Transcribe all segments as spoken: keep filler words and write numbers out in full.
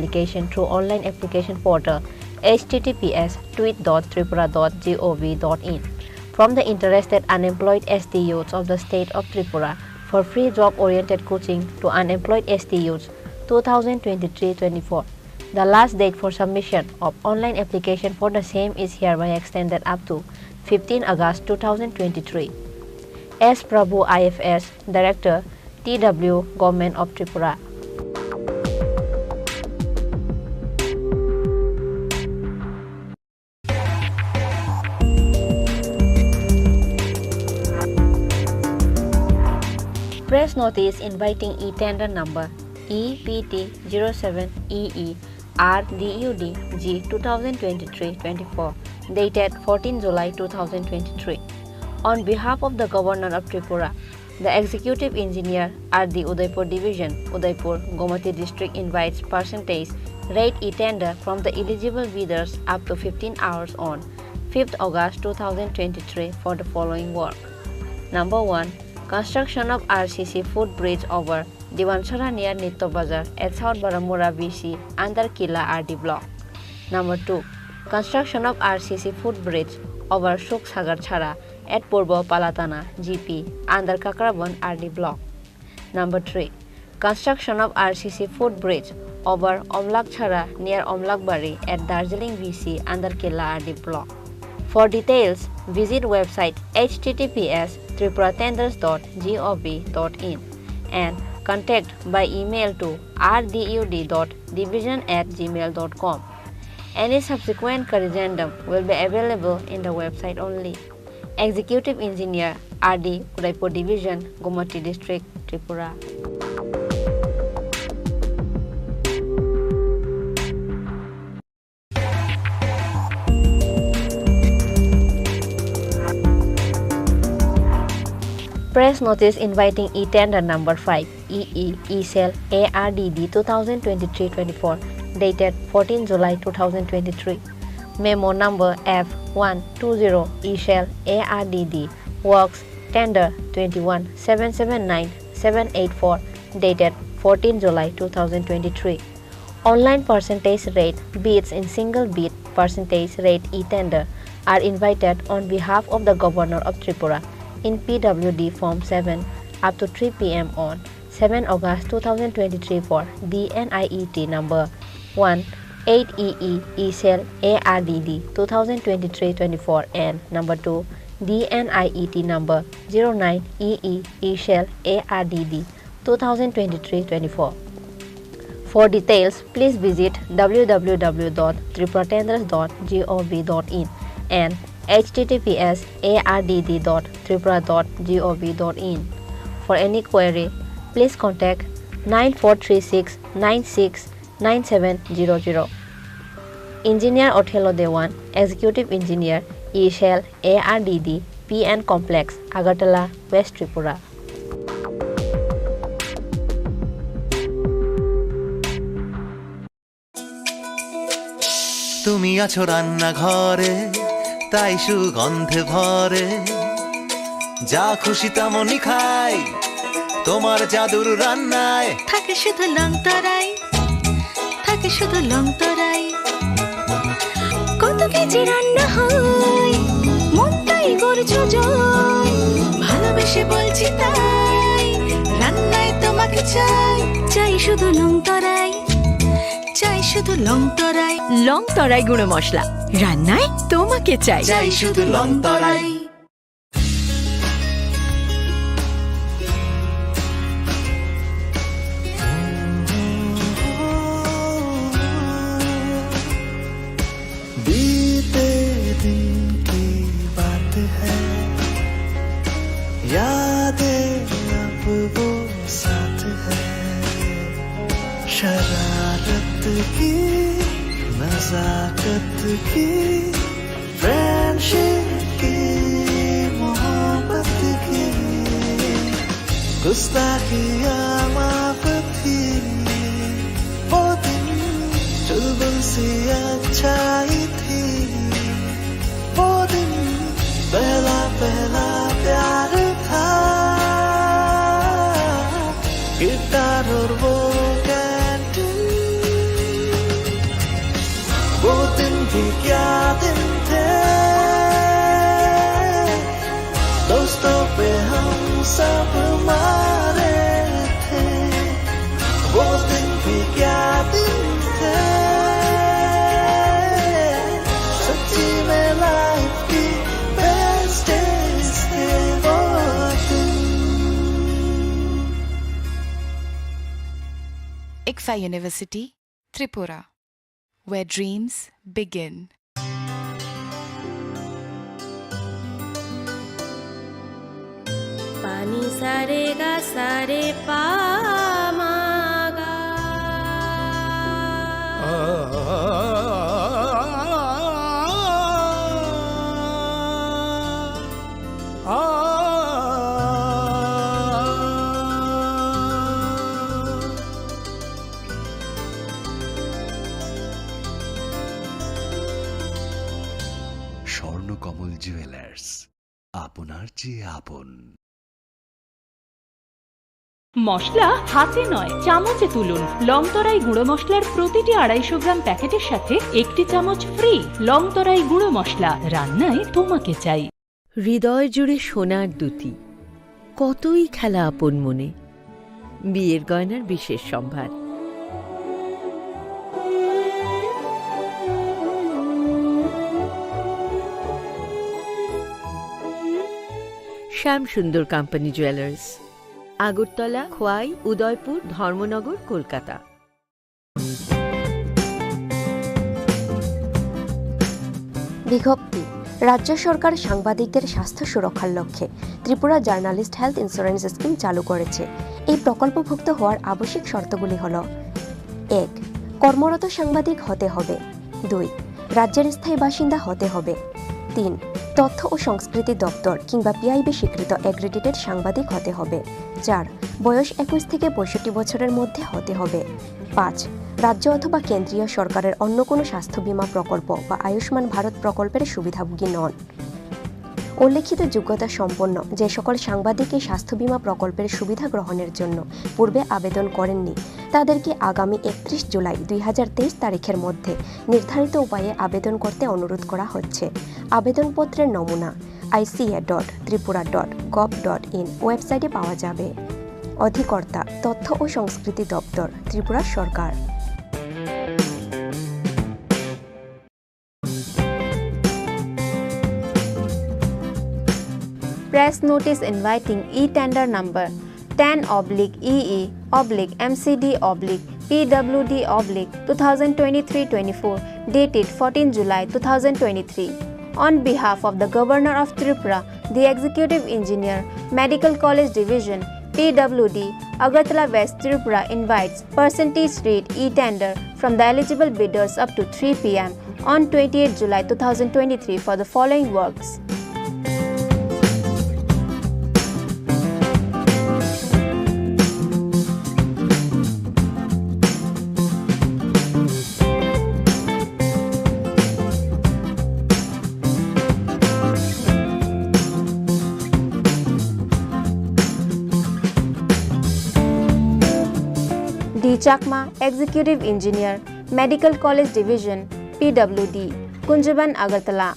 application through online application portal H T T P S tweet dot tripura dot gov dot in from the interested unemployed S T youths of the state of Tripura for free job-oriented coaching to unemployed S T youths two thousand twenty-three twenty-four. The last date for submission of online application for the same is hereby extended up to fifteen August two thousand twenty-three. S Prabhu, I F S, Director, T W, Government of Tripura. Press notice inviting e-tender number E P T zero seven E E R D U D G two thousand twenty-three twenty-four, dated fourteen July two thousand twenty-three. On behalf of the Governor of Tripura, the Executive Engineer, R D Udaipur Division, Udaipur, Gomati District invites percentage rate e-tender from the eligible bidders up to fifteen hours on fifth August two thousand twenty-three for the following work. Number one, construction of R C C footbridge over Diwanchara near Nitto Bazar at South Baramura V C under Kila R D block. Number two, construction of R C C footbridge over Suksagar Chhara at Purbo Palatana G P under Kakrabon R D block. Number three, construction of R C C footbridge over Omlak Chhara near Omlakbari at Darjeeling V C under Kila R D block. For details, visit website H T T P S tripura tenders dot gov dot in and contact by email to R D U D dot division at gmail dot com. Any subsequent corrigendum will be available in the website only. Executive Engineer, R D, Udaipur Division, Gomati District, Tripura. Press notice inviting e-tender number five, E E, E-Cell, A R D D two thousand twenty-three twenty-four, dated fourteen July two thousand twenty-three. Memo number F one two zero, E-Cell, A R D D, works tender twenty-one seven seven nine seven eight four, dated fourteen July two thousand twenty-three. Online percentage rate bids in single bid percentage rate e-tender are invited on behalf of the Governor of Tripura in P W D Form seven up to three P M on seven August two thousand twenty-three for D N I E T number one eight E E, E-Cell, A R D D two thousand twenty-three twenty-four and number two D N I E T number zero nine E E, E-Cell, A R D D two thousand twenty-three twenty-four. For details, please visit W W W dot tripura tenders dot gov dot in and H T T P S A R D D dot tripura dot gov dot in. For any query, please contact nine four three six nine six nine seven zero zero. Engineer Othello Dewan, Executive Engineer, E-Cell, A R D D, P N Complex, Agartala, West Tripura. তুমি আছো রান্নাঘরে, তাই সুগন্ধে ভরে। যা খুশি তেমনই খাই, তোমার জাদুর রান্নায়। থাকে শুধু লং তরাই, থাকে শুধু লং তরাই। কত কেজি রান্না হয়, মনটাই করছো জয়। ভালোবেসে বলছি তাই, রান্নায় তোমাকে চাই। চাই শুধু লং তরাই, চাই শুধু লং তরাই। লং তরাই গুঁড়ো মশলা, রান্নায় তোমাকে চাই। চাই শুধু লং তরাই। बीते दिन की बात है, यादें अब वो साथ है। शरारत की, नजाकत की, फ्रेंडशिप की, मोहब्बत की, गुस्ताखियाँ माफ थी। वो दिन चुलबुल सी अच्छाई थी। वो दिन पहला पहला प्यार था। गिटार और वो कैंटीन। दिन भी क्या दिन थे, दोस्तों पे हम सब मारे थे। वो दिन भी क्या दिन थे, सच्ची में लाइफ की बेस्ट डेज थे वो दिन। ICFAI University, Tripura, where dreams begin. Pani sare ga sare pa ma ga. Swarnakamal jewellers, আপনার চেয়ে আপন। মশলা হাতে নয়, চামচে তুলুন। লংতরাই গুঁড়ো মশলার প্রতিটি আড়াইশো গ্রাম প্যাকেটের সাথে একটি চামচ ফ্রি। লংতরাই গুঁড়ো মশলা, রান্নায় তোমাকে চাই। হৃদয় জুড়ে সোনার দ্যুতি, কতই খেলা আপন মনে। বিয়ের গয়নার বিশেষ সম্ভার। শ্যাম সুন্দর কোম্পানি জুয়েলার্স, আগরতলা, খোয়াই, উদয়পুর, ধর্মনগর, কলকাতা। বিজ্ঞপ্তি, রাজ্য সরকার সাংবাদিকদের স্বাস্থ্য সুরক্ষার লক্ষ্যে Tripura journalist health insurance scheme চালু করেছে। এই প্রকল্পভুক্ত হওয়ার আবশ্যিক শর্তগুলি হল: এক, কর্মরত সাংবাদিক হতে হবে। দুই, রাজ্যের স্থায়ী বাসিন্দা হতে হবে। তিন, তথ্য ও সংস্কৃতি দপ্তর কিংবা পিআইবি স্বীকৃত অ্যাক্রিডিটেড সাংবাদিক হতে হবে। চার, বয়স একুশ থেকে পঁয়ষট্টি বছরের মধ্যে হতে হবে। পাঁচ, রাজ্য অথবা কেন্দ্রীয় সরকারের অন্য কোনো স্বাস্থ্য বীমা প্রকল্প বা আয়ুষ্মান ভারত প্রকল্পের সুবিধাভোগী নন। উল্লেখিত যোগ্যতা সম্পন্ন যে সকল সাংবাদিক এই স্বাস্থ্য বীমা প্রকল্পের সুবিধা গ্রহণের জন্য পূর্বে আবেদন করেননি, তাদেরকে আগামী একত্রিশ জুলাই দুই হাজার তেইশ তারিখের মধ্যে নির্ধারিত উপায়ে আবেদন করতে অনুরোধ করা হচ্ছে। আবেদনপত্রের নমুনা আইসিএ ডট Tripura dot gov dot in ওয়েবসাইটে পাওয়া যাবে। অধিকর্তা, তথ্য ও সংস্কৃতি দপ্তর, ত্রিপুরা সরকার। Press notice inviting e-tender number ten oblique E E oblique M C D oblique P W D oblique two thousand twenty-three twenty-four, dated fourteen July two thousand twenty-three. On behalf of the Governor of Tripura, the Executive Engineer, Medical College Division, P W D, Agartala West, Tripura invites percentage rate e-tender from the eligible bidders up to three P M on twenty-eighth July two thousand twenty-three for the following works. D Chakma, Executive Engineer, Medical College Division, P W D, Kunjaban, Agartala.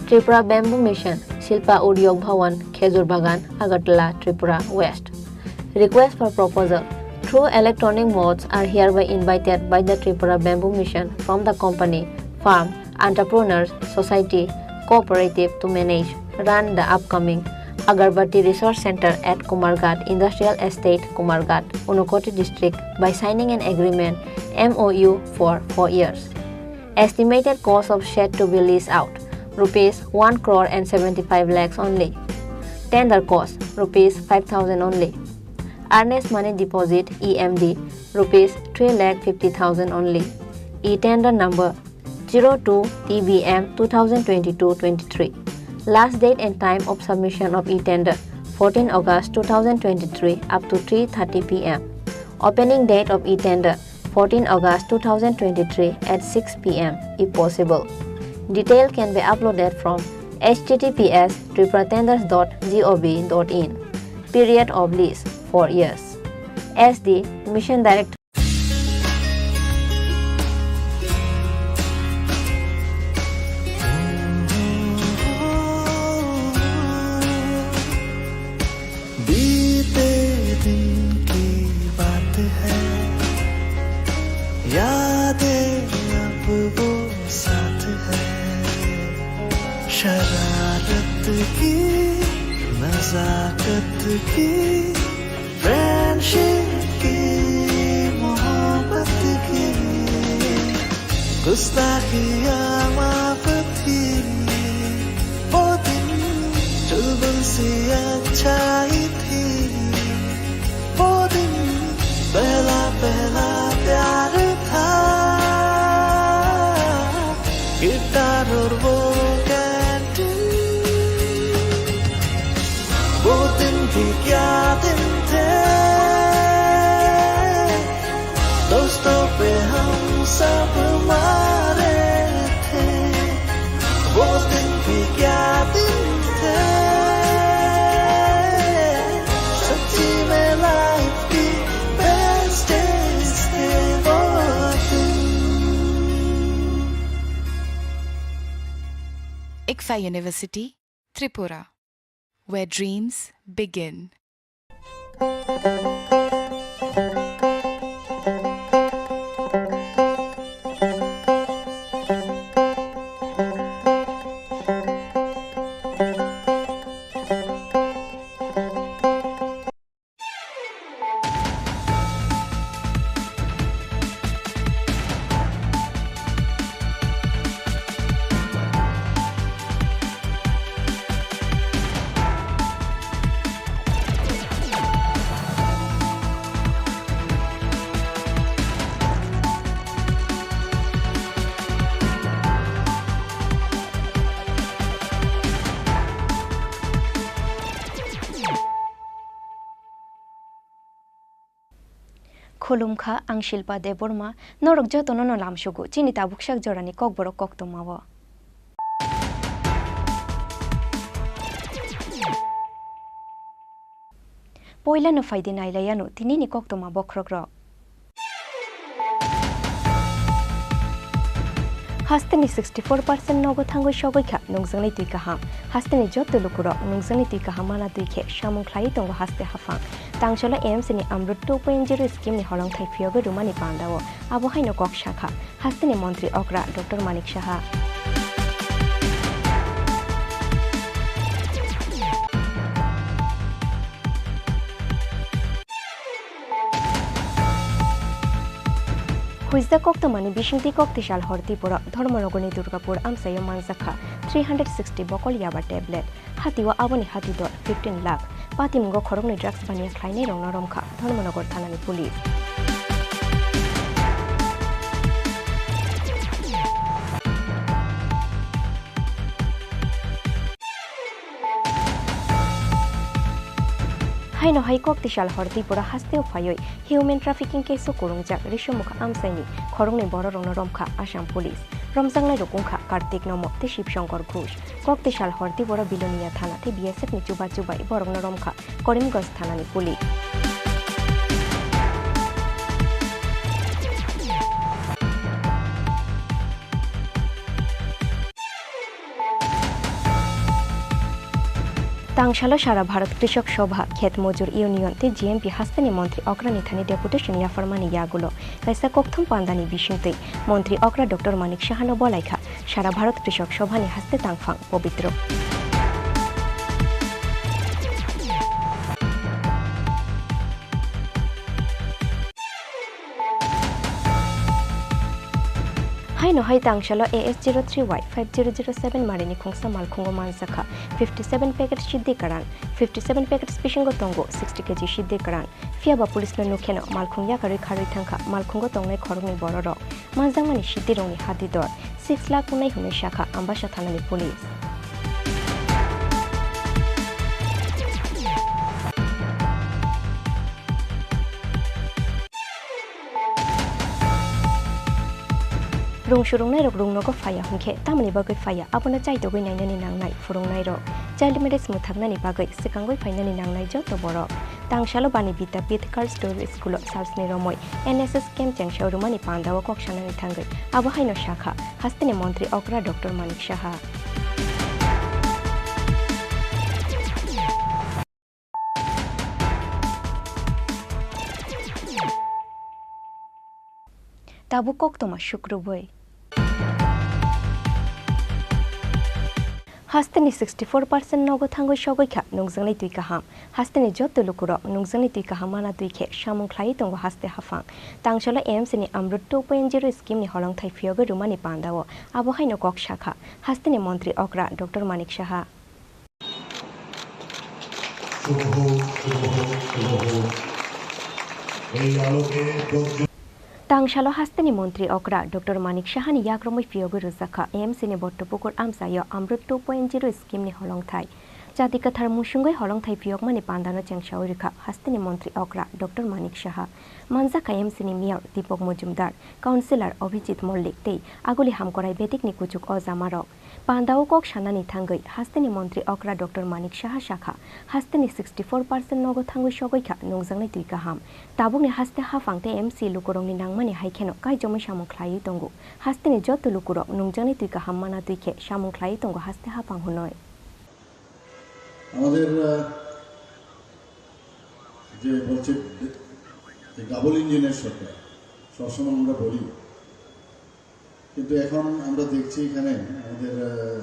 Tripura Bamboo Mission, Shilpa Udyog Bhawan, Khejur Bagan, Agartala, Tripura West. Request for proposal through electronic modes are hereby invited by the Tripura Bamboo Mission from the company, firm, entrepreneurs, society, cooperative to manage, run the upcoming Agarbatti Resource Center at Kumarghat Industrial Estate, Kumarghat, Unakoti District by signing an agreement, M O U, for four years. Estimated cost of shed to be leased out, rupees one crore and seventy-five lakhs only. Tender cost, rupees five thousand only. Earnest money deposit, E M D, rupees three lakh fifty thousand only. E-tender number zero two T B M two thousand twenty-two twenty-three. Last date and time of submission of e-tender, fourteen August two thousand twenty-three up to three thirty P M. Opening date of e-tender, fourteen August two thousand twenty-three at six P M if possible. Detail can be uploaded from H T T P S triple tenders dot gov dot in. period of lease four years. As the Mission Director, बीते दिन की बात है, यादें अब वो साथ है। शरारत की, नजाकत की, फ्रेंडशिप की, मोहब्बत की, गुस्ताखियाँ माफ थी। वो दिन चुलबुल सी अच्छाई थी। वो दिन पहला पहला प्यार था। गिटार और वो कैंटीन, वो दिन भी क्या दिन थे। दोस्तों पे हम सब मारे थे। वो दिन भी क्या दिन थे। सच्ची में लाइफ की बेस्ट डेज थे वो दिन। ICFAI University, Tripura, where dreams begin. Khulumkha, ang Shilpa Debbarma, norok jotono no lamsugo chini tabuksak jorani kokborok koktwmao. Poilano phaidi nailaiano tinini koktwma bokhorokrok. Hasteni sixty-four percent nogo thangwi sogwi kha nungjaknai twi kaham. Hasteni jotto lukurok nungjaknai twi kaham mana twi khe samung khlaiwi tongo haste haphang. Tangsalo A M C ni Amrut two point zero scheme ni holongthai phiyogwi rwmani pandao abo haino kok sakha hasteni montri okra Doctor Manik Saha. Huijak koktwmani bisingtwi koktwsal hor Tripura Dharmanagarni Durgapur amchaio manjakha three hundred sixty bokol yaba tablet. Hatio aboni hati dor fifteen lakh. Patimungo khoroknwi drugs baniya khlainairokno romkha Dharmanagar thanani police. Haino hai koktwsal hor Tripura hasteo phaiwi human trafficking case o kwrwngjak Risomukha amchaini khoroknwi bororokno romkha Assam police. Romjaknairok wngkha Kartik Nomo tei Shiv Shankar Ghosh. Koktwsal hor Tripura Bilonia thana tei B S F ni chuba chubai borokno romkha Karimganj thanani police. Tangsalo Sara Bharat Krishak Sabha, Khet Mojur Union tei G M P hasteni montri okrani thani deputation yapharmani yagulo kaisa kokthum pandani bisingtwi montri okra Doctor Manik Sahano bolaikha Sara Bharat Krishak Sabhani haste tangphang pobitro. Haino hai tangsalo A S zero three Y five zero zero seven marini khungsa malkhungo manjakha fifty seven packet siddi karan, fifty seven packets bisingo tongo sixty K G siddi karan. Phiyaba police no nukheno malkhung yakarwi kharwi thangkha malkhungo tongnai khoroknwi bororok. Manjakmani siddirokni hati dor six lakh wngnai hwnwi sakha Ambasa thanani police. Rung surungnairok rungnogo phaiya hwnkhe tamoni bagwi phaiya, abono chaitogwi nainani nangnai phwrwngnairok. Child marriage mwthaknani bagwi swkangwi phainani nangnai joto borok. Tangsalo Bani Vidyapeeth Girls Tower School-o salsni romwi N S S camp chengsao rwmani pandao kok sanani thangwi abo haino sakha hasteni montri okra Doctor Manik Saha. Tabuk koktwma sukrubwi. Hasteni sixty four percent nogo thangwi sogwi kha nungjaknai twi kaham. Hasteni joto lukurok nungjaknai twi kaham mana twi khe samung khlaiwi tongo haste haphang. Tangsalo A M C ni Amrut two point zero scheme ni holongthai phiyogwi rwmani pandao abo haino kok sakha hasteni montri okra Doctor Manik Saha. শুভ হোক, শুভ হোক, শুভ হোক। এই আলোকে Prajwal- Tangsalo hasteni montri okra Doctor Manik Sahani yakromwi phiyogwi rwjakha A M C ni Bottopukur amchaio Amrut two point zero scheme ni holongthai. Chati kwthar musungwi holongthai phiyokmani pandano chengsawi rwkha hasteni montri okra Doctor Manik Saha. Manjakha A M C ni Mayor Deepak Majumdar, Councillor Abhijit Mollik tei Aguli Hamkorai Betikni kuchuk o jamarok. Pandao kok sanani thangwi hasteni montri okra Doctor Manik Saha sakha, hasteni sixty four percent nogo thangwi sogwi kha nungjaknai twi kaham. Tabukni haste haphang tei M C lukurokni nangmani hai kheno kaichomwi samung khlaiwi tongo. Hasteni joto lukurok nungjaknai twi kaham mana twi khe samung khlaiwi tongo haste haphang hwnwi. আমাদের, আহ, যে বলছে যে ডাবল ইঞ্জিনের সরকার, সবসময় আমরা বলি, কিন্তু এখন আমরা দেখছি এখানে আমাদের, আহ,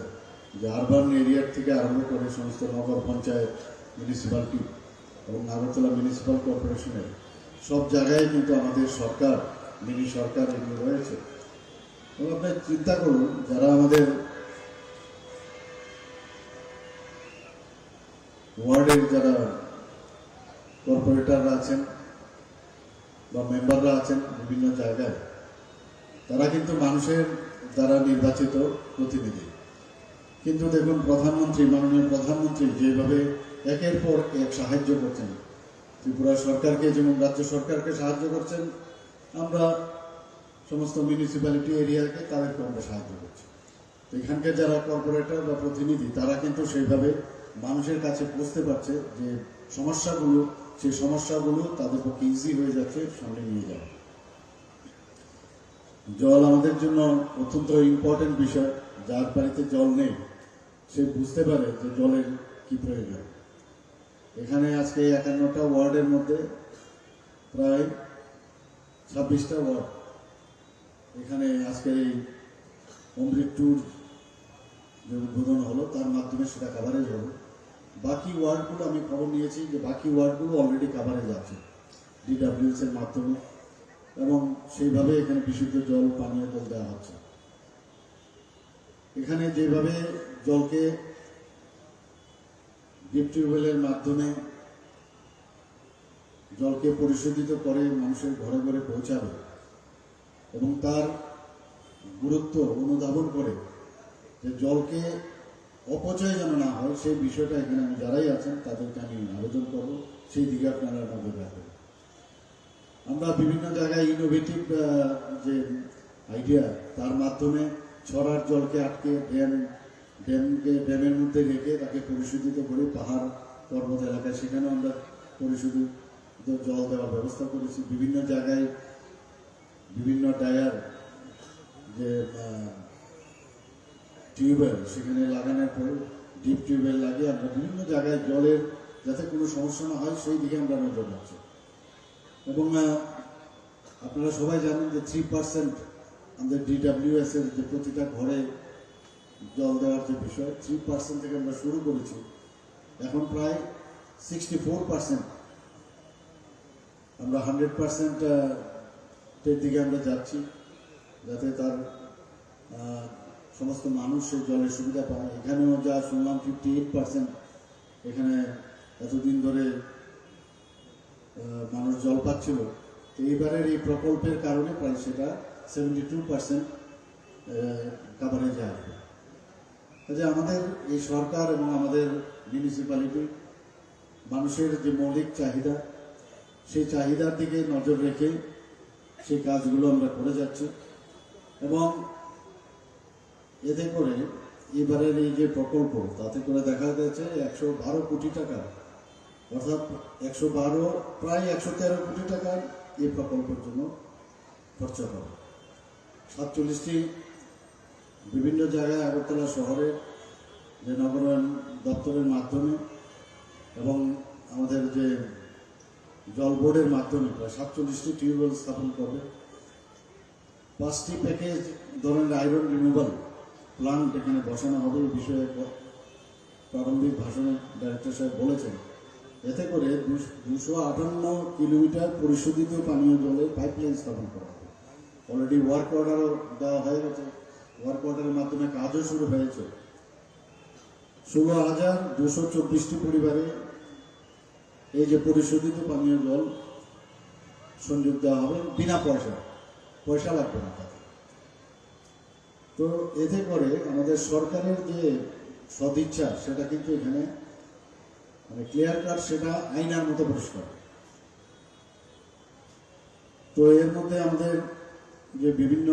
যে আরবান এরিয়ার থেকে আরম্ভ করে সমস্ত নগর পঞ্চায়েত, মিউনিসিপ্যালিটি এবং আগরতলা মিউনিসিপ্যাল কর্পোরেশনের সব জায়গায় কিন্তু আমাদের সরকার, মিনি সরকার এগুলো রয়েছে। এবং আপনি চিন্তা করুন, যারা আমাদের ওয়ার্ডের যারা কর্পোরেটররা আছেন বা মেম্বাররা আছেন বিভিন্ন জায়গায়, তারা কিন্তু মানুষের দ্বারা নির্বাচিত প্রতিনিধি। কিন্তু দেখুন, প্রধানমন্ত্রী, মাননীয় প্রধানমন্ত্রী যেভাবে একের পর এক সাহায্য করছেন, ত্রিপুরা সরকারকে যেমন রাজ্য সরকারকে সাহায্য করছেন, আমরা সমস্ত মিউনিসিপ্যালিটি এরিয়াকে, তাদেরকে আমরা সাহায্য করছি। তো এখানকার যারা কর্পোরেটর বা প্রতিনিধি, তারা কিন্তু সেইভাবে মানুষের কাছে পৌঁছতে পারছে যে সমস্যাগুলো, সেই সমস্যাগুলো তাদের পক্ষে ইজি হয়ে যাচ্ছে সামনে নিয়ে যাওয়া। জল আমাদের জন্য অত্যন্ত ইম্পর্টেন্ট বিষয়। যার বাড়িতে জল নেই, সে বুঝতে পারে যে জলের কি প্রয়োজন। এখানে আজকে একান্নটা ওয়ার্ডের মধ্যে প্রায় ছাব্বিশটা ওয়ার্ড এখানে আজকের এই অমৃত ট্যুর যে উদ্বোধন হলো, তার মাধ্যমে সেটা কাভারেজ হলো। বাকি ওয়ার্ডগুলো আমি খবর নিয়েছি যে বাকি ওয়ার্ডগুলো অলরেডি কাভারেজ আছে, ডিডাব্লিউএস এর মাধ্যমে, এবং সেইভাবে এখানে বিশুদ্ধ জল, পানীয় জল দেওয়া হচ্ছে। এখানে যেভাবে জলকে ডিপ টিউবওয়েলের মাধ্যমে জলকে পরিশোধিত করে মানুষের ঘরে ঘরে পৌঁছাবে এবং তার গুরুত্ব অনুধাবন করে যে জলকে অপচয় যেন না হয়, সেই বিষয়টা এখানে আমি যারাই আছেন তাদেরকে আমি আবেদন করব, সেই দিকে আপনারা নজর রাখবেন। আমরা বিভিন্ন জায়গায় ইনোভেটিভ, আহ, যে আইডিয়া, তার মাধ্যমে ছড়ার জলকে আটকে ড্যাম, ড্যামকে, ড্যামের মধ্যে রেখে তাকে পরিশোধিত করে পাহাড় পর্বত এলাকায় সেখানেও আমরা পরিশোধিত জল দেওয়ার ব্যবস্থা করেছি। বিভিন্ন জায়গায় বিভিন্ন ডায়ার যে, আহ, টিউবওয়েল সেখানে লাগানোর পর ডিপ টিউবওয়েল লাগিয়ে আমরা বিভিন্ন জায়গায় জলের যাতে কোনো সমস্যা না হয় সেই দিকে আমরা নজর রাখছি। এবং, আহ, আপনারা সবাই জানেন যে থ্রি পার্সেন্ট আমাদের ডিডাব্লিউএস এর যে প্রতিটা ঘরে জল দেওয়ার যে বিষয়, থ্রি পার্সেন্ট থেকে আমরা শুরু করেছি। এখন প্রায় সিক্সটি ফোর পার্সেন্ট আমরা হান্ড্রেড পার্সেন্ট, আহ, এর দিকে আমরা যাচ্ছি, যাতে তার, আহ, সমস্ত মানুষ সেই জলের সুবিধা পায়। এখানেও যা শুনলাম, ফিফটি এইট পার্সেন্ট এখানে এতদিন ধরে, আহ, মানুষ জল পাচ্ছিল। তো এইবারের এই প্রকল্পের কারণে প্রায় সেটা সেভেন্টি টু পার্সেন্ট, আহ, কাভারেজে আসবে। কাজে আমাদের এই সরকার এবং আমাদের মিউনিসিপ্যালিটি মানুষের যে মৌলিক চাহিদা, সেই চাহিদার দিকে নজর রেখে সেই কাজগুলো আমরা করে যাচ্ছি। এবং এতে করে এবারের এই যে প্রকল্প, তাতে করে দেখা গেছে একশো বারো কোটি টাকা, অর্থাৎ একশো বারো, প্রায় একশো তেরো কোটি টাকা এই প্রকল্পের জন্য খরচা হবে। সাতচল্লিশটি বিভিন্ন জায়গায় আগরতলা শহরে যে নগরায়ণ দপ্তরের মাধ্যমে এবং আমাদের যে জল বোর্ডের মাধ্যমে প্রায় সাতচল্লিশটি টিউবওয়েল স্থাপন করবে। পাঁচটি প্যাকেজ ধরনের আয়রন রিমুভাল প্লান্ট এখানে বসানো হবে। এই বিষয়ে ব-, প্রারম্ভিক ভাষণে ডাইরেক্টর সাহেব বলেছেন, এতে করে দুশ-, দুশো আটান্ন কিলোমিটার পরিশোধিত পানীয় জলের পাইপলাইন স্থাপন করা হবে। অলরেডি ওয়ার্ক অর্ডারও দেওয়া হয়ে গেছে, ওয়ার্ক অর্ডারের মাধ্যমে কাজও শুরু হয়েছে। ষোলো হাজার দুশো চব্বিশটি পরিবারে এই যে পরিশোধিত পানীয় জল সংযোগ দেওয়া হবে বিনা পয়সা, পয়সা লাগবে না তাদের। তো এতে করে আমাদের সরকারের যে সদিচ্ছা, সেটা কিন্তু এখানে মানে ক্লিয়ার কাট, সেটা আয়নার মতো পরিষ্কার। তো এর মধ্যে আমাদের যে বিভিন্ন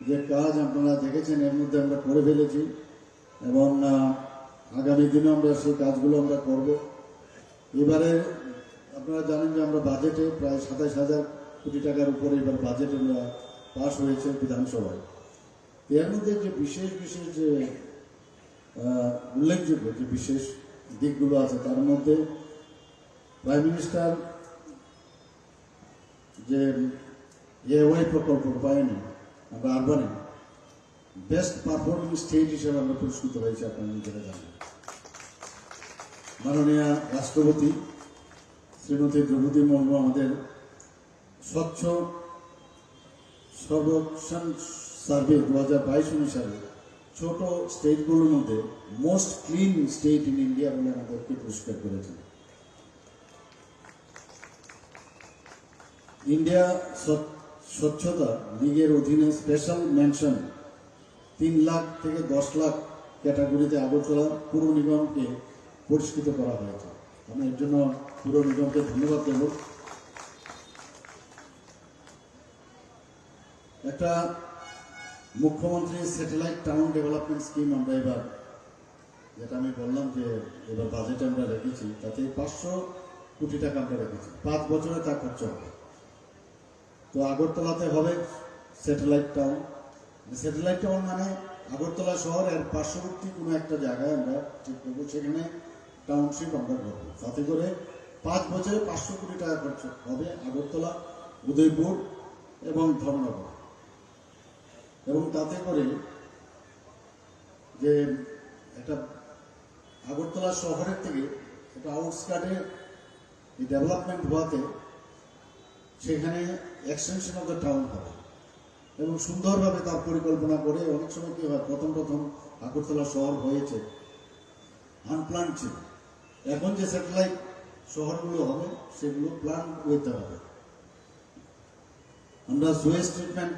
যে কাজ আপনারা দেখেছেন, এর মধ্যে আমরা করে ফেলেছি এবং আহ, আগামী দিনে আমরা সেই কাজগুলো আমরা করব। এবারে আপনারা জানেন যে আমরা বাজেটে প্রায় সাতাইশ হাজার কোটি টাকার উপরে এবার বাজেট আমরা পাস হয়েছে বিধানসভায়। এর মধ্যে যে বিশেষ বিশেষ যে আহ, উল্লেখযোগ্য যে বিশেষ দিকগুলো আছে, তার মধ্যে প্রাইম মিনিস্টার যে এওয়াই প্রকল্প রূপায়ণে আমরা আরবানে বেস্ট পারফর্মিং স্টেট হিসেবে আমরা পুরস্কৃত হয়েছি, আপনারা নিজেরা জানেন। মাননীয় রাষ্ট্রপতি শ্রীমতী দ্রৌপদী মুর্মু আমাদের স্বচ্ছ সর্বেক্ষণ সার্ভে দু হাজার বাইশ অনুসারে ছোট স্টেটগুলোর মধ্যে most clean state in India বলে আমাদেরকে পুরস্কার করেছেন। ইন্ডিয়া স্বচ্ছতা লীগের অধীনে স্পেশাল মেনশন তিন লাখ থেকে দশ লাখ ক্যাটাগরিতে আগরতলা পুর নিগমকে পুরস্কৃত করা হয়েছে। আমি এর জন্য পুর নিগমকে ধন্যবাদ দেব। একটা মুখ্যমন্ত্রী স্যাটেলাইট টাউন ডেভেলপমেন্ট স্কিম আমরা এবার, যেটা আমি বললাম যে এবার বাজেটে আমরা রেখেছি, তাতে পাঁচশো কোটি টাকা আমরা রেখেছি, পাঁচ বছরে তা খরচ হবে। তো আগরতলাতে হবে স্যাটেলাইট টাউন। স্যাটেলাইট টাউন মানে আগরতলা শহর এর পার্শ্ববর্তী কোনো একটা জায়গায় আমরা ঠিক করবো, সেখানে টাউনশিপ আমরা করবো। তাতে করে পাঁচ বছরে পাঁচশো কোটি টাকা খরচ হবে আগরতলা, উদয়পুর এবং ধর্মনগর। এবং তাতে করে যে একটা আগরতলা শহরের থেকে একটা আউটস্কার্টে এই ডেভেলপমেন্ট হওয়াতে সেখানে এক্সটেনশন অফ দ্য টাউন হবে এবং সুন্দরভাবে তার পরিকল্পনা করে। অনেক সময় কী হয়, প্রথম প্রথম আগরতলা শহর হয়েছে আনপ্ল্যান্ড ছিল, এখন যে স্যাটেলাইট শহরগুলো হবে সেগুলো প্ল্যান করতে হবে। আমরা সুয়েজ ট্রিটমেন্ট,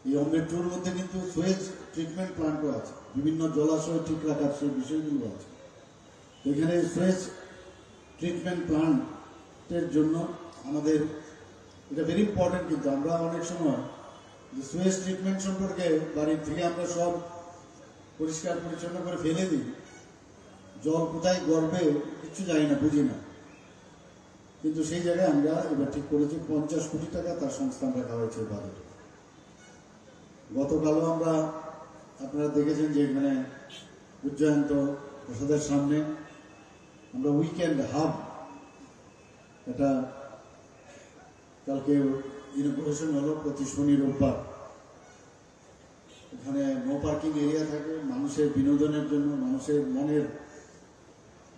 এই অমৃত টুর মধ্যে কিন্তু সুয়েজ ট্রিটমেন্ট প্ল্যান্টও আছে, বিভিন্ন জলাশয় ঠিক রাখার সেই বিষয়গুলো আছে। এখানে সুয়েজ ট্রিটমেন্ট প্ল্যান্টের জন্য আমাদের এটা ভেরি ইম্পর্টেন্ট, কিন্তু আমরা অনেক সময় যে সুয়েজ ট্রিটমেন্ট সম্পর্কে বাড়ির থেকে আমরা সব পরিষ্কার পরিচ্ছন্ন করে ফেলে দিই, জল কোথায় গড়বে কিচ্ছু জানি না, বুঝি না। কিন্তু সেই জায়গায় আমরা এবার ঠিক করেছি পঞ্চাশ কোটি টাকা তার সংস্থান রাখা হয়েছে বাজেটে। গতকালও আমরা, আপনারা দেখেছেন যে এখানে উজ্জয়ন্ত প্রসাদের সামনে আমরা উইকেন্ড হাব এটা কালকে ইনোগ্রেশন হলো, প্রতি শনি রোববার। এখানে নো পার্কিং এরিয়া থাকে, মানুষের বিনোদনের জন্য, মানুষের মনের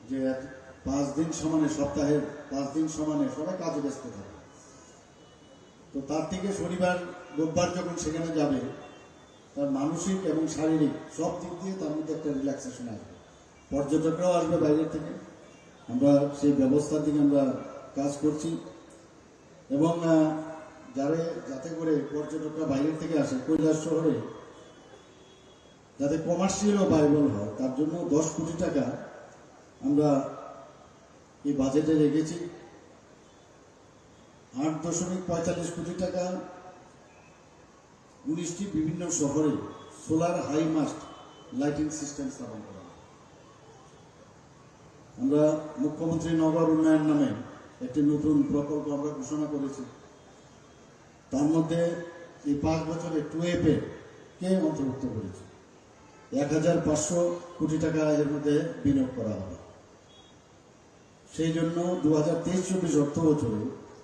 যে এক পাঁচ দিন সমানে, সপ্তাহের পাঁচ দিন সমানে সবাই কাজে ব্যস্ত থাকে। তো তার থেকে শনিবার রোববার যখন সেখানে যাবে, তার মানসিক এবং শারীরিক সব দিক দিয়ে তার মধ্যে একটা রিল্যাক্সেশন আসবে। পর্যটকরাও আসবে বাইরের থেকে, আমরা সেই ব্যবস্থার দিকে আমরা কাজ করছি। এবং আহ, যারা, যাতে করে পর্যটকরা বাইরের থেকে আসে কৈলাস শহরে, যাতে কমার্শিয়ালও ভাইবল হয়, তার জন্য দশ কোটি টাকা আমরা এই বাজেটে রেখেছি। আট দশমিক পঁয়তাল্লিশ কোটি টাকা উনিশটি বিভিন্ন শহরে solar high mast lighting system স্থাপন করা হবে। আমরা মুখ্যমন্ত্রী নগর উন্নয়ন নামে একটি নতুন প্রকল্প আমরা ঘোষণা করেছি। তার মধ্যে এই পাঁচ বছরে টু এফ এ কে অন্তর্ভুক্ত করেছি। এক হাজার পাঁচশো কোটি টাকা এর মধ্যে বিনিয়োগ করা হবে। সেই জন্য দু হাজার তেইশ চব্বিশ অর্থ বছরে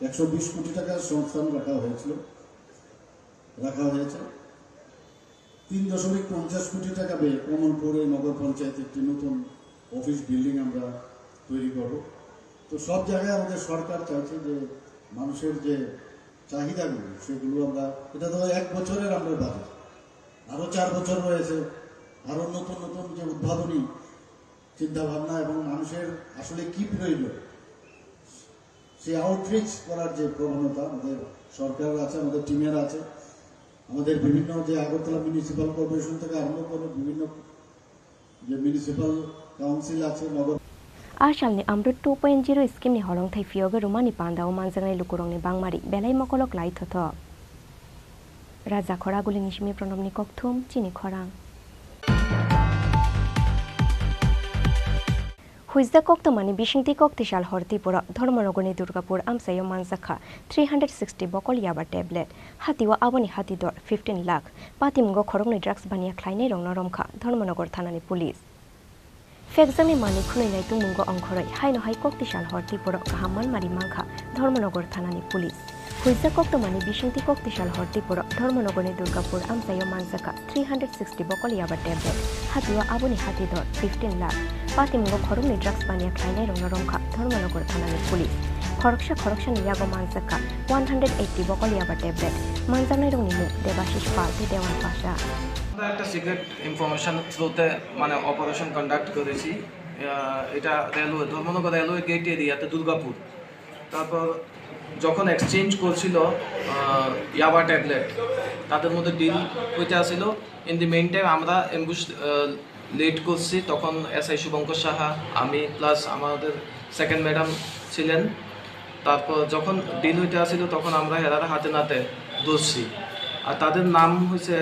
একশো বিশ কোটি টাকার সংস্থান রাখা হয়েছিল, রাখা হয়েছে। তিন দশমিক পঞ্চাশ কোটি টাকা ব্যয়ে কমলপুরে নগর পঞ্চায়েত একটি নতুন অফিস বিল্ডিং আমরা তৈরি করব। তো সব জায়গায় আমাদের সরকার চাইছে যে মানুষের যে চাহিদাগুলো, সেগুলো আমরা, এটা তো এক বছরের আমরা বাজেট, আরও চার বছর রয়েছে, আরও নতুন নতুন যে উদ্ভাবনী চিন্তাভাবনা এবং মানুষের আসলে কি প্রয়োজন, সেই আউটরিচ করার যে প্রবণতা আমাদের সরকারের আছে, আমাদের টিমের আছে, আমাদের বিভিন্ন যে আগরতলা মিউনিসিপ্যাল কর্পোরেশন থেকে আরম্ভ করে বিভিন্ন যে মিউনিসিপ্যাল কাউন্সিল আছে, নগর A salni Amrut two point zero scheme ni holongthai phiyogwi rwmani pandao manjaknai lukurokni bangmari belai mokolo klai thothok. Raja Khoragulini simi Pranobni kokthum chini khorang. Huijak koktwmani bisingtwi kok tisal hor Tripura Dharmanagorni Durgapur amchaio manjakha three hundred sixty bokol yaba tablet, hatio aboni hati dor fifteen lakh, patimungo khoroknwi drugs baniya khlainairokno romkha Dharmanagar thanani police. Phekjakni manwi khwnwi naitungmungo ongkhorwi haino hai kok tisal hor Tripura kaham manmari mankha Dharmanagar thanani police. Huijak koktwmani bisingtwi kok tisal hor Tripura Dharmanagarni Durgapur amchaio manjakha three hundred sixty bokol yaba tablet, hatio aboni hati dor fifteen lakh, patimungo khoroknwi drugs baniya khlainairokno romkha Dharmanagar thanani police. Khoroksa khoroksani yago manjakha one hundred eighty bokol yaba tablet, manjaknairokni mung Debashish Pal tei Dewan Pasha. আমরা একটা secret information থ্রুতে মানে operation conduct করেছি। আহ, এটা রেলওয়ে, Dharmanagar railway gate এরিয়াতে দুর্গাপুর। তারপর যখন এক্সচেঞ্জ করছিল, আহ, ইয়াবা ট্যাবলেট, তাদের মধ্যে ডিল হইতে আসিল। ইন দি মেইন টাইম আমরা অ্যাম্বুশ, আহ, লেট করছি, তখন এসআই শুভঙ্কর সাহা, আমি প্লাস আমাদের সেকেন্ড ম্যাডাম ছিলেন। তারপর যখন ডিল হইতে আসিল, তখন আমরা হেরার হাতে নাতে ধরছি। আর তাদের নাম হইছে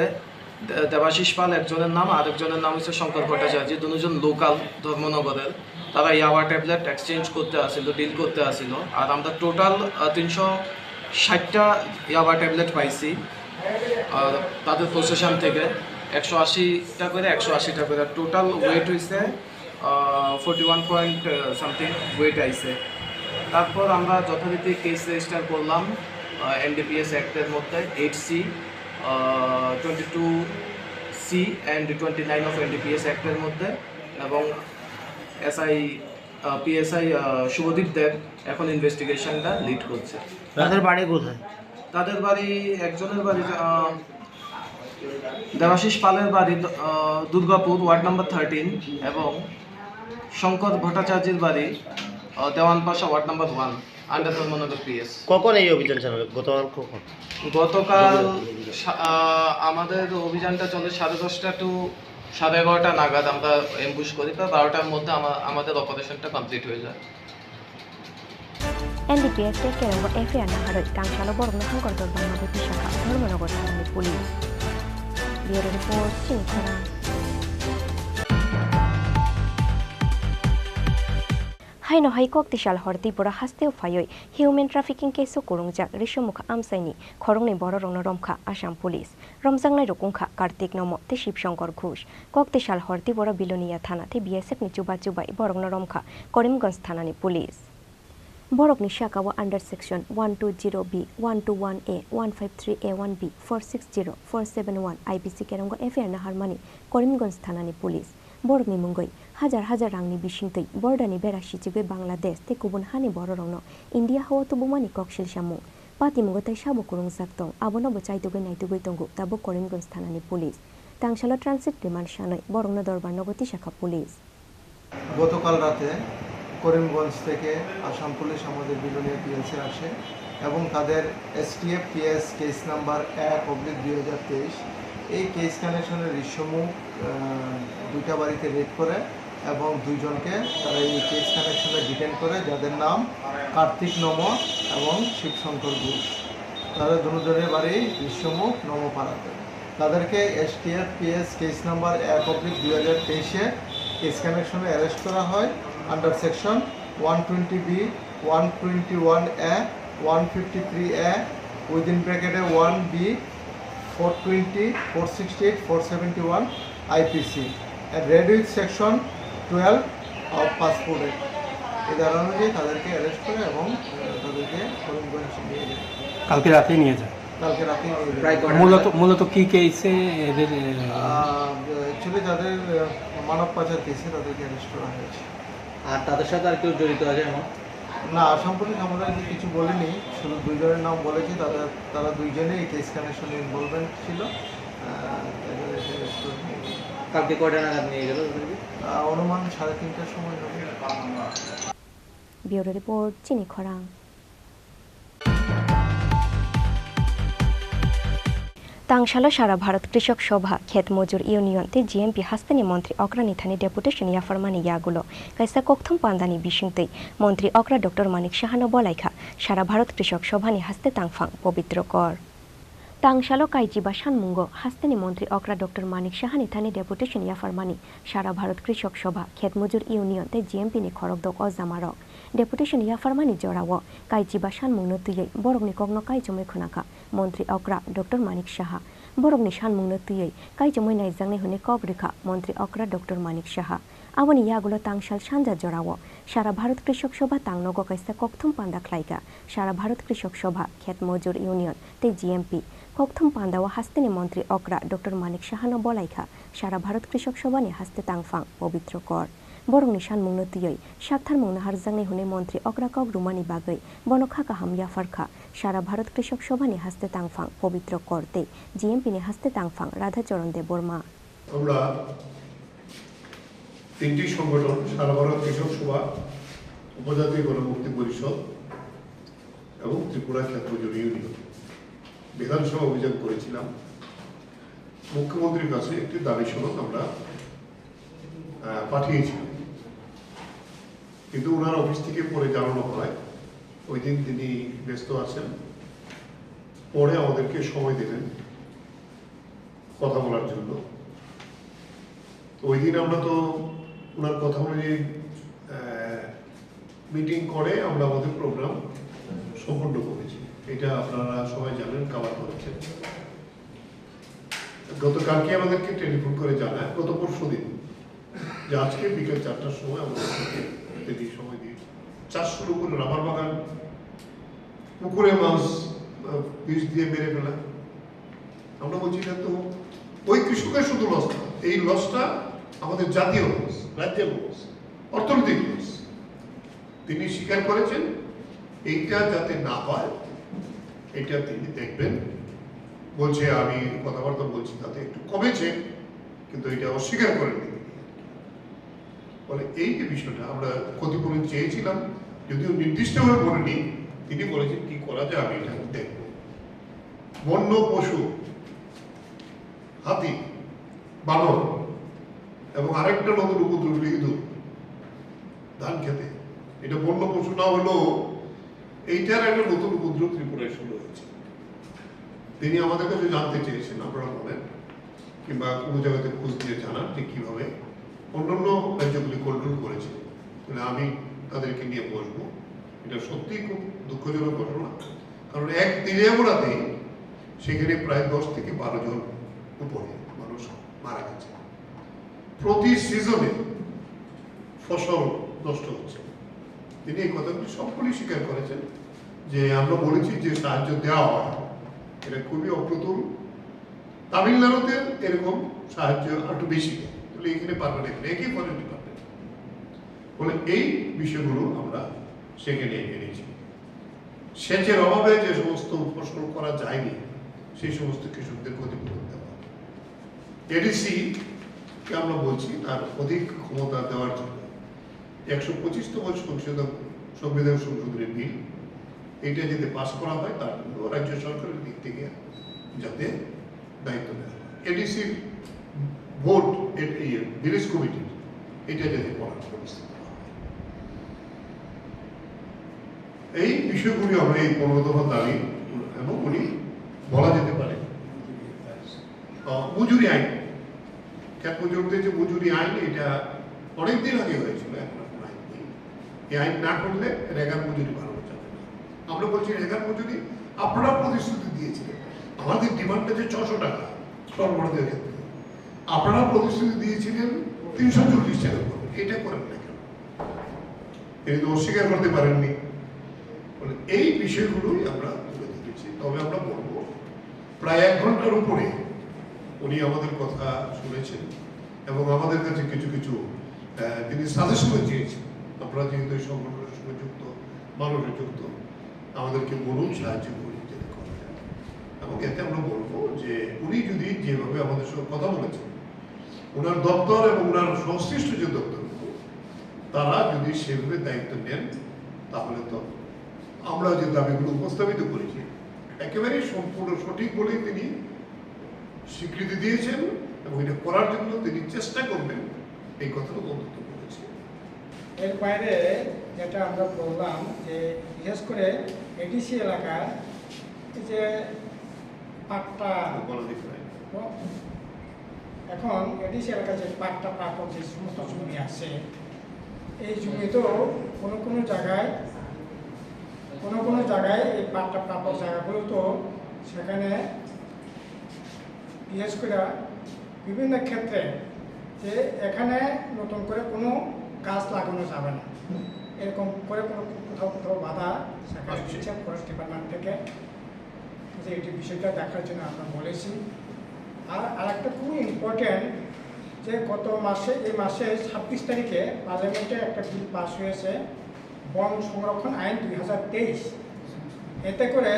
দে-, দেবাশিস পাল একজনের নাম, আরেকজনের নাম হচ্ছে শঙ্কর ভট্টাচার্য, দুজন লোকাল ধর্মনগরের। তারা ইয়াবা ট্যাবলেট এক্সচেঞ্জ করতে আসিল, ডিল করতে আসিল। আর আমরা টোটাল, আহ, তিনশো ষাটটা ইয়াবা ট্যাবলেট পাইছি। আর তাদের পসেশন থেকে একশো আশিটা করে, একশো আশিটা করে টোটাল ওয়েট হইছে, আহ, forty one point something weight আইছে। তারপর আমরা যথারীতি কেস রেজিস্টার করলাম, আহ, এনডিপিএস অ্যাক্টের মধ্যে, eight C, ah, twenty two C and twenty nine of NDPS অ্যাক্টের মধ্যে, এবং SI, ah, PSI, ah, Shubhadeep Deb এখন ইনভেস্টিগেশনটা লিড করছে। তাদের বাড়ি কোথায়? তাদের বাড়ি, একজনের বাড়ি, আহ, দেবাশিস পালের বাড়ি, আহ, দুর্গাপুর, ওয়ার্ড নাম্বার থার্টিন, এবং শঙ্কর ভট্টাচার্যের বাড়ি, আহ, Dewanpasha, ward number one, under Dharmanagar PS. কখন এই অভিযান চালানো? গতকাল কখন? গতকাল সা-, আহ, আমাদের অভিযানটা চলে সাড়ে দশটা টু সাড়ে এগারোটা নাগাদ আমরা অ্যাম্বুশ করি, প্রায় বারোটার মধ্যে আমা-, আমাদের অপারেশনটা কমপ্লিট হয়ে যায়। NDPS tei Kerongo FIR naharwi tangsalo borokno hangkor dor bangma bwtwi sakha Dharmanagar thanani police. Bureau report, Chini Khorang. Haino hai kok tisal hor Tripura hasteo phaiwi human trafficking case o kwrwngjak Risomukha amchaini khoroknwi bororokno romkha Assam police. Romjaknairok wngkha Kartik Nomo tei Shiv Shankar Ghosh. Kok tisal hor Tripura Bilonia thana tei B S F ni chuba chubai borokno romkha Karimganj thanani police. Borokni sakao under section one two zero B, one two one A, one five three A one B, four six zero, four seven one I P C Kerongo F I R naharmani Karimganj thanani police. Borokni mungwi hajar hajar rangni bisingtwi borderni bera sichigwi Bangladesh tei kubun hani bororokno India hao tubumani koksil samung. Patimungo tei sabo kwrwngjak tong, abono bo chaitugwi naitugwi tongo tabuk Karimganj thanani police. Tangsalo transit remand sanwi borokno dorbar nogo tisakha police. গতকাল রাতে করিমগঞ্জ থেকে আসাম পুলিশ আমাদের বিলোনিয়া পিএসএ আসে এবং তাদের STF PS case number এক অবলিক দুই হাজার তেইশ, এই কেস কানেকশনের রিসমুখ, আহ, দুইটা বাড়িতে রেড করে এবং দুইজনকে তারা এই কেস কানেকশনে ডিটেন করে, যাদের নাম কার্তিক নম এবং শিবশঙ্কর ঘোষ। তাদের দুজনের বাড়ি রিসমুখ নমপাড়াতে। তাদেরকে এসটিএফ পিএস কেস নাম্বার এক অব্লিক দুই হাজার তেইশে কেস কানেকশনে অ্যারেস্ট করা হয় under section one twenty B, one twenty one A, one fifty three A, within ব্র্যাকেটে one B, four twenty, four sixty eight, four seventy one IPC, and read with section twelve of Passport Act। এই ধারা অনুযায়ী তাদেরকে অ্যারেস্ট করে এবং আহ, তাদেরকে করিমগঞ্জ নিয়ে যায়। কালকে রাতেই নিয়ে যায়। কালকে রাতেই নিয়ে যায়। প্রায় কটা মূলত নাগাদ? মূলত কি কেসে এদের, আহ, অ্যাকচুয়ালি যাদের আহ, মানব পাচার কেসে তাদেরকে অ্যারেস্ট করা হয়েছে। আর তাদের সাথে আর কেউ জড়িত আছে এমন? না, সাম্প্রতিক আমরা যে কিছু বলিনি, শুধু দুইজনের নাম বলেছি। তাদের, তারা দুইজনেই এই কেস কানেকশনে ইনভলভমেন্ট ছিল। আহ, তাদের একটা রেস্টুরেন্ট নিয়ে গেছে। কালকে কয়টা নাগাদ নিয়ে গেল ওদেরকে? আহ, অনুমান সাড়ে তিনটার সময় হবে। Bureau report, Chini Khorang. Tangsalo Sara Bharat Krishok Sobha, Khet Mojur Union tei G M P hasteni montri okrani thani deputation yapharmani yagulo kaisa kokthum pandani bisingtwi montri okra Doctor Manik Sahano bolaikha Sara Bharat Krishok Sobhani haste tangphang pobitro kor. Tangsalo kaichiba sanmungo hasteni montri okra Doctor Manik Sahani thani deputation yapharmani Sara Bharat Krishok Sobha, Khet Mojur Union tei G M P ni khorokdok o jamarok. Deputation yapharmani jorao kaichiba sanmungno twiwi borokni kokno kaichomwi khwnakha montri okra Doctor Manik Saha. Borokni sanmungno twiwi kaichomwi naijaknai hwnwi kok rwkha montri okra Doctor Manik Saha. Aboni yagulo tangsal sanja jorao Sara Bharat Krishok Sobha tangnogo kaisa kokthum panda khlaikha Sara Bharat Krishok Sobha, Khet Mojur Union tei G M P. Kokthum pandao hasteni montri okra Doctor Manik Sahano bolaikha Sara Bharat Krishok Sobhani haste tangphang pobitro kor. Borokni sanmungno twiwi saktharmung naharjaknai hwnwi montri okra kok rwmani bagwi bono kha kaham yapharkha Sara Bharat Krishok Sobhani haste tangphang pobitro kor tei G M P ni haste tangphang Radha Charan Debbarma. আমরা তিনটি সংগঠন, সারা ভারত কৃষক সভা, উপজাতি গণমুক্তি পরিষদ এবং ত্রিপুরা ক্ষেত্র জুড়ে ইউনিয়ন বিধানসভা অভিযান করেছিলাম। মুখ্যমন্ত্রীর কাছে একটি দাবি সনদ আমরা, আহ, পাঠিয়েছিলাম, কিন্তু ওনার অফিস থেকে পরে জানানো হয় ওই দিন তিনি ব্যস্ত আছেন, পরে আমাদেরকে সময় দেবেন কথা বলার জন্য। তো ওই দিন আমরা তো ওনার কথা অনুযায়ী, আহ, মিটিং করে আমরা আমাদের প্রোগ্রাম সম্পন্ন করেছি। এটা আপনারা সবাই জানেন, কভার করেছেন। গতকালকে আমাদেরকে টেলিফোন করে জানায়, গত পরশু দিন, যে আজকে বিকেল চারটার সময় আমাদের থেকে যদি সময় দিয়ে চারশোর উপরে রাবার বাগান, পুকুরে মাছ, আহ, বিষ দিয়ে মেরে ফেলা। আমরা বলছি, "এটা তো ওই কৃষকের শুধু লস না, এই লসটা আমাদের জাতীয় লস, রাজ্যের লস, অর্থনৈতিক লস।" তিনি স্বীকার করেছেন, এইটা যাতে না হয়, এটা তিনি দেখবেন। বলছে, "আমি কথাবার্তা বলছি, তাতে একটু কমেছে, কিন্তু এটা অস্বীকার করেননি তিনি।" ফলে এই যে বিষয়টা আমরা ক্ষতিপূরণ চেয়েছিলাম, যদিও নির্দিষ্টভাবে বলেনি, তিনি বলেছেন, "কি করা যায়, আমি এটা দেখব।" বন্য পশু, হাতি, বানর এবং আরেকটা নতুন উপদ্রব হলো ইঁদুর ধান খেতে। এটা বন্য পশু না হলেও এইটার একটা নতুন উপদ্রব ত্রিপুরায় শুরু হয়েছে। তিনি আমাদের কাছে জানতে চেয়েছেন, আপনারা বলেন, কিংবা কোনো জায়গাতে খোঁজ দিয়ে জানান যে কীভাবে অন্যান্য রাজ্যগুলি কন্ট্রোল করেছে। তাহলে আমি তাদেরকে নিয়ে বসবো। এটা সত্যিই খুব দুঃখজনক ঘটনা, কারণ এক দিনে আমরা দিই সেখানে প্রায় দশ থেকে বারো জন উপরে মানুষ মারা গেছে। প্রতি সিজনে ফসল নষ্ট হচ্ছে। তিনি এই কথাগুলি সম্পূর্ণ স্বীকার করেছেন যে আমরা বলেছি যে সাহায্য দেওয়া হয়, এটা খুবই অপ্রতুল। তামিলনাড়ুতে এরকম সাহায্য একটু বেশি দেয়, তাহলে এখানে পারমানেন্ট একই ফরেন ডিপার্টমেন্ট। ফলে এই বিষয়গুলো আমরা সেখানে এনেছি। সেচের অভাবে যে সমস্ত ফসল করা যায়নি, সেই সমস্ত কৃষকদের ক্ষতিপূরণ দেওয়া। এডিসি কে আমরা বলছি তার অধিক ক্ষমতা দেওয়ার জন্য। একশো পঁচিশতম সংশোধন, সংবিধান সংশোধনী বিল, এটা যদি পাস করা হয়, তার জন্য রাজ্য সরকারের দিক থেকে যাতে দায়িত্ব নেওয়া হয়। এডিসির বোর্ড, এ-, এই ভিলেজ কমিটির, এটা যাতে করার ব্যবস্থা করা হয়। এই বিষয়গুলি আমরা এই পনেরো দফা দাবি এবং উনি বলা যেতে পারে। আহ, মজুরি আইন, ক্ষেত মজুরদের যে মজুরি আইন, এটা অনেক দিন আগে হয়েছিল, এখন আর কোনো আইন নেই। এই আইন না করলে রেগার মজুরি বাড়ানো যাবে না। আমরা বলছি রেগার মজুরি আপনারা প্রতিশ্রুতি দিয়েছিলেন, আমাদের ডিমান্ড আছে ছশো টাকা সরবরাহের ক্ষেত্রে, আপনারা প্রতিশ্রুতি দিয়েছিলেন তিনশো চল্লিশ টাকা করে, এটা করেন না কেন? তিনি তো অস্বীকার করতে পারেননি। বলে, এই বিষয়গুলোই আমরা তুলে ধরেছি। তবে আমরা বলবো, প্রায় এক ঘন্টার উপরে উনি আমাদের কথা শুনেছেন এবং আমাদের কাছে কিছু কিছু, আহ, তিনি সাজেশনও চেয়েছেন। আপনারা যেহেতু এই সংগঠনের সঙ্গে যুক্ত, মানুষের যুক্ত, আমাদেরকে বলুন, সাহায্য করুন, যেটা করা যায়। এবং এতে আমরা বলবো যে উনি যদি যেভাবে আমাদের সঙ্গে কথা বলেছেন, ওনার দপ্তর এবং ওনার সংশ্লিষ্ট যে দপ্তরগুলো, তারা যদি সেভাবে দায়িত্ব নেন, তাহলে তো আমরা যে দাবিগুলো উপস্থাপিত করেছি, একেবারেই সম্পূর্ণ সঠিক বলেই তিনি স্বীকৃতি দিয়েছেন এবং এটা করার জন্য তিনি চেষ্টা করবেন, এই কথাটা অন্তত বলেছেন। এর বাইরে যেটা আমরা বললাম যে বিশেষ করে এডিসি এলাকার এই যে পাট্টা, বলা যেতে পারে। এখন এডিসি এলাকার যে পাট্টা প্রাপক যে সমস্ত জমি আছে, এই জমি তো কোনো কোনো জায়গায়, কোনো কোনো জায়গায় এই পাট্টা প্রাপক জায়গাগুলো তো সেখানে বিশেষ করে বিভিন্ন ক্ষেত্রে যে এখানে নতুন করে কোনো গাছ লাগানো যাবে না, এরকম করে কোনো কোথাও কোথাও বাধা সেখানে আচ্ছা। দিচ্ছে ফরেস্ট ডিপার্টমেন্ট থেকে, যে এটি বিষয়টা দেখার জন্য আমরা বলেছি। আর আরেকটা খুবই ইম্পর্টেন্ট, যে গত মাসে, এই মাসে ছাব্বিশ তারিখে পার্লামেন্টে একটা বিল পাস হয়েছে, বন সংরক্ষণ আইন দুই হাজার তেইশ। এতে করে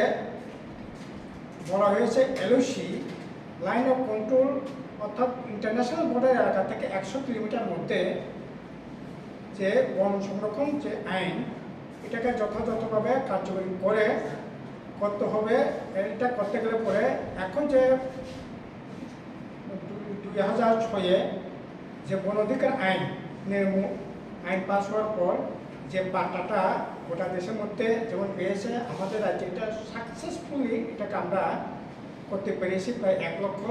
বলা হয়েছে এলওসি, লাইন অফ কন্ট্রোল, অর্থাৎ ইন্টারন্যাশনাল বর্ডার এলাকা থেকে একশো কিলোমিটার মধ্যে যে বন সংরক্ষণ যে আইন, এটাকে যথাযথভাবে কার্যকরী করে করতে হবে। এটা করতে গেলে পরে এখন যে দুই হাজার ছয়ে যে বন অধিকার আইন, নির্মূ-, আইন পাস হওয়ার পর যে পাট্টাটা গোটা দেশের মধ্যে যেমন পেয়েছে, আমাদের রাজ্যে এটা সাকসেসফুলি এটাকে আমরা করতে পেরেছি, প্রায় এক লক্ষ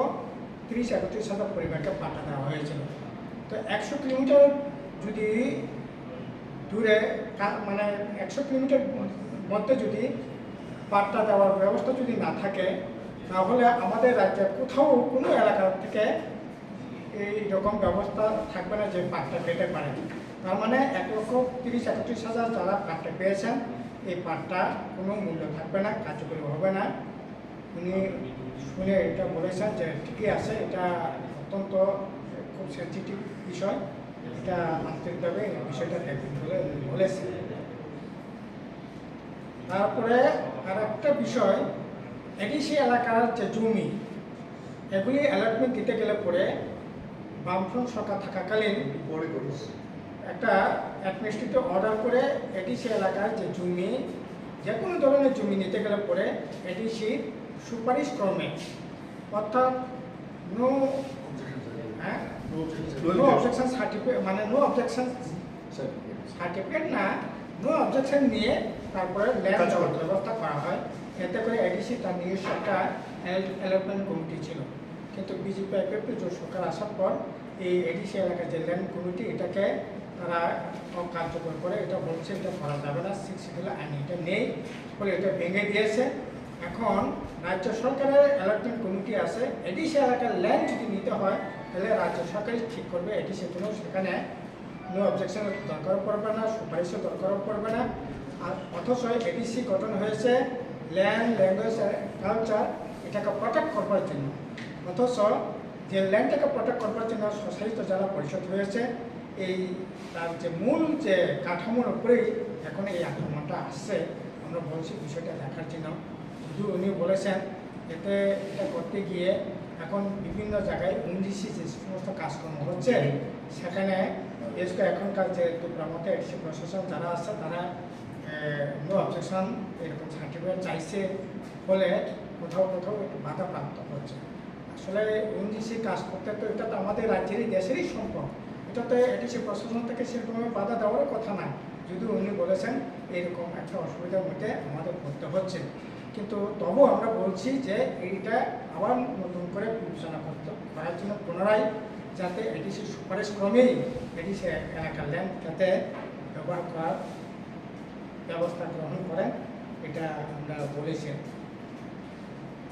তিরিশ একত্রিশ হাজার পরিবারকে পাট্টা দেওয়া হয়েছিল। তো একশো কিলোমিটার যদি দূরে কা-, মানে একশো কিলোমিটার মধ্যে যদি পাট্টা দেওয়ার ব্যবস্থা যদি না থাকে, তাহলে আমাদের রাজ্যের কোথাও কোনো এলাকা থেকে এই রকম ব্যবস্থা থাকবে না যে পাট্টা পেতে পারে। তার মানে এক লক্ষ তিরিশ একত্রিশ হাজার যারা পাট্টা পেয়েছেন, এই পাট্টা কোনো মূল্য থাকবে না, কার্যকরী হবে না। উনি শুনে এটা বলেছেন যে ঠিকই আছে, এটা অত্যন্ত খুব সেন্সিটিভ বিষয়, এটা আন্তরিকভাবে এই বিষয়টা দেখবেন বলে উনি বলেছেন। তারপরে আর একটা বিষয়, এডিসি এলাকার যে জমি, এগুলি অ্যালটমেন্ট দিতে গেলে পরে বামফ্রন্ট সরকার থাকাকালীন একটা অ্যাডমিনিস্ট্রেটিভ অর্ডার করে এডিসি এলাকার যে জমি, যে কোনো ধরনের জমি নিতে গেলে পরে এডিসির সুপারিশ ক্রমে, অর্থাৎ নো, হ্যাঁ, নো অবজেকশন সার্টিফিকেট, মানে নো অবজেকশন সার্টিফিকেট না, নো অবজেকশন নিয়ে তারপরে ল্যান্ড দেওয়ার ব্যবস্থা করা হয়। এতে করে এডিসি তার নিজস্ব একটা অ্যালটমেন্ট কমিটি ছিল, কিন্তু বিজেপি আইপিএফটি জোট সরকার আসার পর এই এডিসি এলাকার যে ল্যান্ড কমিটি, এটাকে তারা অকার্যকর করে, এটা বলছে এটা করা যাবে না, সিক্স শিডিউল আইন এটা নেই বলে এটা ভেঙে দিয়েছে। এখন রাজ্য সরকারের অ্যালটমেন্ট কমিটি আছে, এডিসি এলাকার ল্যান্ড যদি নিতে হয়, তাহলে রাজ্য সরকারই ঠিক করবে, এডিসি কোনো সেখানে নো অবজেকশনের দরকারও পড়বে না, সুপারিশও দরকারও পড়বে না। আর অথচ এডিসি গঠন হয়েছে ল্যান্ড, ল্যাঙ্গুয়েজ, কালচার এটাকে প্রোটেক্ট করবার জন্য, অথচ যে ল্যান্ডটাকে প্রোটেক্ট করবার জন্য স্বশাসিত জেলা পরিষদ হয়েছে, এই তার যে মূল যে কাঠামোর উপরেই এখন এই আক্রমণটা আসছে। আমরা বলছি বিষয়টা দেখার জন্য, যদিও উনি বলেছেন এতে, এটা করতে গিয়ে এখন বিভিন্ন জায়গায় ওএনজিসি যে সমস্ত কাজকর্ম হচ্ছে, সেখানে বিশেষ করে এখনকার যে ত্রিপুরা মধ্যে এডিসি প্রশাসন যারা আছে, তারা নো অবজেকশন এরকম সার্টিফিকেট চাইছে বলে কোথাও কোথাও একটু বাধাপ্রাপ্ত হচ্ছে। আসলে ওএনজিসি কাজ করতে তো, এটা তো আমাদের রাজ্যেরই, দেশেরই সম্পদ, এটা তো এডিসি প্রশাসন থেকে সেরকমভাবে বাধা দেওয়ারও কথা না। যদিও উনি বলেছেন এরকম একটা অসুবিধার মধ্যে আমাদের পড়তে হচ্ছে। কিন্তু তবু আমরা বলছি যে এইটা আবার নতুন করে বিবেচনা করতে, করার জন্য পুনরায় যাতে এডিসি সুপারিশ ক্রমেই এডিসি এলাকার ল্যান্ড যাতে ব্যবহার করার ব্যবস্থা গ্রহণ করেন, এটা আমরা বলেছি।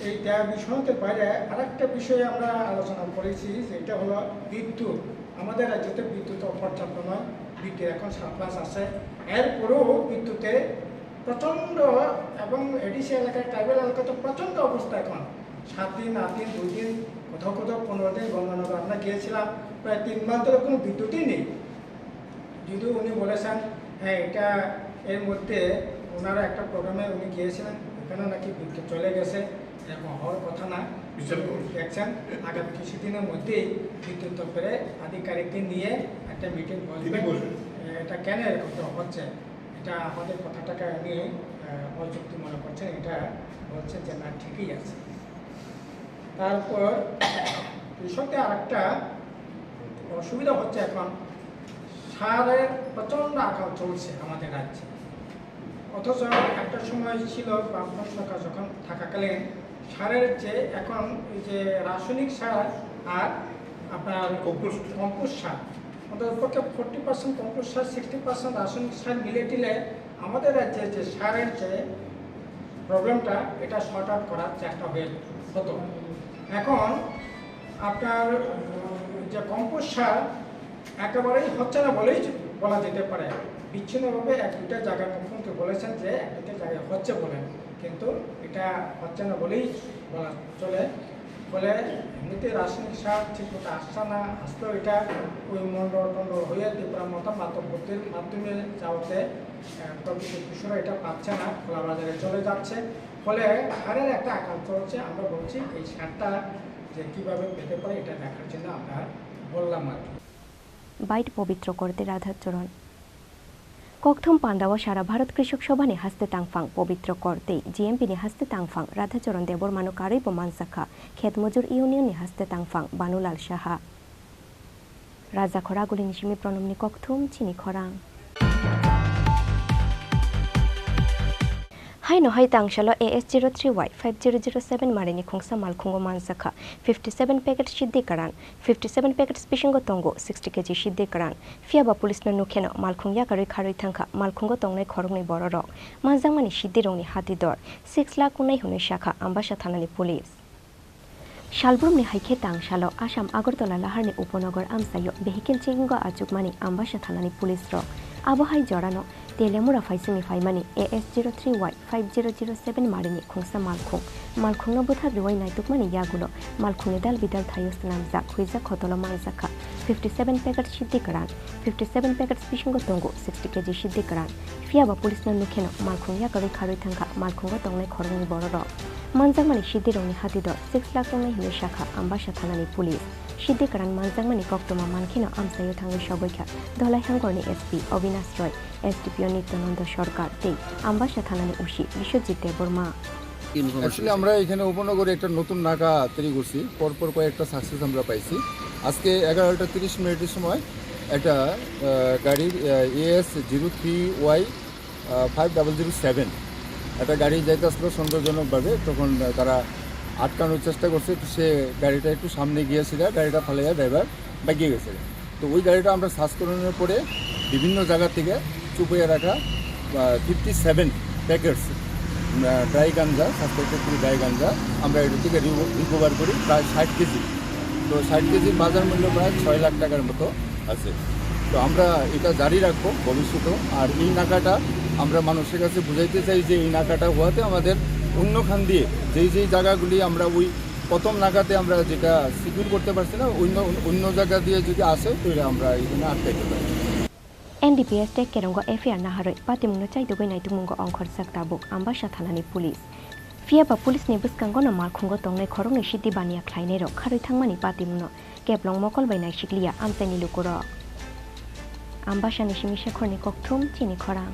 এইটা বিষয় হতে পারে। আরেকটা বিষয়ে আমরা আলোচনা করেছি, যে এটা হলো বিদ্যুৎ। আমাদের রাজ্যতে বিদ্যুৎ অপর্যাপ্ত নয়, বিদ্যুৎ এখন সারপ্লাস আছে, এরপরেও বিদ্যুতে প্রচণ্ড, এবং এডিসি এলাকায়, ট্রাইবাল এলাকায় তো প্রচণ্ড অবস্থা এখন। সাত দিন, আট দিন, দুই দিন, কোথাও কোথাও পনেরো দিন, গঙ্গানগর আমরা গিয়েছিলাম, প্রায় তিন মাস ধরে কোনো বিদ্যুৎই নেই। যদিও উনি বলেছেন, হ্যাঁ, এটা এর মধ্যে ওনারা একটা প্রোগ্রামে উনি গিয়েছিলেন, ওখানে নাকি বিদ্যুৎ চলে গেছে, এরকম হওয়ার কথা না। বিচার করুন। দেখছেন, আগামী কিছুদিনের মধ্যেই বিদ্যুৎ দপ্তরে আধিকারিকদের নিয়ে একটা মিটিং বসবেন। বসবেন। এ, এটা কেন এরকম হচ্ছে, এটা আমাদের কথাটাকে উনি, আহ, অযৌক্তিক মনে করছেন, এটা বলছেন যে না, ঠিকই আছে। তারপর কৃষকদের আরেকটা অসুবিধা হচ্ছে, এখন সারের প্রচণ্ড আকাল চলছে আমাদের রাজ্যে। অথচ একটা সময় ছিল বামফ্রন্ট সরকার যখন থাকাকালীন সারের যে, এখন এই যে রাসায়নিক সার আর আপনার কম্পোস্ট। কম্পোস্ট সার, অন্তত পক্ষে ফোর্টি পার্সেন্ট কম্পোস্ট সার, সিক্সটি পার্সেন্ট রাসায়নিক সার মিলে টিলে আমাদের রাজ্যে যে সারের যে প্রবলেমটা, এটা সর্ট আউট করার চেষ্টা হয়ে হতো। এখন আপনার, উম, যে কম্পোস্ট সার একেবারেই হচ্ছে না বলেই বলা যেতে পারে। বিচ্ছিন্নভাবে এক দুইটা জায়গায় মুখ্যমন্ত্রী বলেছেন যে এক দুইটা জায়গায় হচ্ছে বলে, কিন্তু এটা হচ্ছে না বলেই বলা চলে। ফলে এমনিতে রাসায়নিক সার ঠিক মতো আসছে না, আসলেও এটা ওই মন্ডল টন্ডল হয়ে ত্রিপুরা মতো মাতব্বরদের মাধ্যমে যাওয়াতে, আহ, প্রকৃত কৃষকরা এটা পাচ্ছে না, খোলা বাজারে চলে যাচ্ছে। ফলে সারের একটা আকাল চলছে। আমরা বলছি এই সারটা যে কিভাবে পেতে পারে, এটা দেখার জন্য আমরা বললাম আর কি। বাইট পবিত্র করতে Radhacharan. Kokthum pandao Sara Bharat Krishok Sobha ni haste tangphang Pobitro Kor tei G M P ni haste tangphang Radhacharan Debbarma no karwi bo manjakha Khet Mojur Union ni haste tangphang Banulal Saha. Raja Khoraguli ni simi Pronom ni kokthum chini khorang. Haino hai tangsalo A S zero three Y five zero zero seven mari ni khungsa malkhungo manjakha fifty seven packet Siddhi Karan, fifty seven packets bisingo tongo sixty K G Siddhi Karan. Phiya ba police no nukheno malkhung yakarwi kharwi thangkha malkhungo tongnai khoroknwi bororok. Manjakmani Siddhi rokni hati dor six lakh wngnai hwnwi sakha Ambasa thanani police. Salbrumni hai khe tangsalo Assam Agartala laharni Upanagar amchaio vehicle checking o achukmani Ambasa thanani police rok. Abo hai jorano Telemura phaisingni phaimani A S zero three Y five zero zero seven marini khungsa malkhung. Malkhungno bwthar rwui naitukmani yagulo malkhungni dal bidal thaio swnamjak huijak khotolo manjakha fifty seven packet Siddhi Karan, fifty seven packets bisingo tongo sixty K G Siddhi Karan. Phiya ba police no nukheno malkhung yakarwi kharwi thangkha malkhungo tongnai khoroknwi bororok. Manjakmani Siddhi rokni hati dor six lakh tongnai hwnwi sakha Ambasa thanani police. Siddhi Karan manjakmani koktwma mankheno amchaio thangwi sogwi kha Dholai Hangorni S P Avinash Roy, S D P O Nityananda Sarkar tei Ambasa thanani O C Biswajit Debbarma. Actually, আমরা এখানে উপনগরে একটা নতুন নাকা তৈরি করছি, পরপর কয়েকটা সাকসেস আমরা পাইছি। আজকে এগারোটা তিরিশ মিনিটের সময় একটা, আহ, গাড়ি, AS zero three Y five double zero seven, একটা গাড়ি যাইতে আসলো সন্দেহজনকভাবে, তখন তারা আটকানোর চেষ্টা করছে, তো সে গাড়িটা একটু সামনে গিয়েছিল, গাড়িটা ফালাইয়া ড্রাইভার ভাগিয়ে গেছে। তো ওই গাড়িটা আমরা সার্চ করানোর পরে বিভিন্ন জায়গা থেকে চুপিয়ে রাখা fifty seven packets dry ganja, suspected to dry ganja আমরা এটা থেকে রিকভার করি প্রায় ষাট কেজি। তো ষাট কেজির বাজার মূল্য প্রায় ছয় লাখ টাকার মতো আছে। তো আমরা এটা জারি রাখবো ভবিষ্যতেও। আর এই নাকাটা আমরা মানুষের কাছে বুঝাইতে চাই যে এই নাকাটা হওয়াতে আমাদের অন্য খান দিয়ে যেই যেই জায়গাগুলি আমরা ওই প্রথম নাকাতে আমরা যেটা সিকিউর করতে পারছি না, অন্য, অন্য জায়গা দিয়ে যদি আসে, তাহলে আমরা এখানে আটকাইতে পারি। N D P S tei Kerongo F I R naharwi patimungno chaitugwi naitukmungo ongkhorjak tabuk Ambasa thanani police. Phiya ba police ni bwskango no malkhungo tongnai khoroknwi Siddhi baniya khlainairok kharwi thangmani patimungno keplong mokol bai naisikliya amchaini lukurok. Ambasani simi Shekhorni kokthum chini khorang.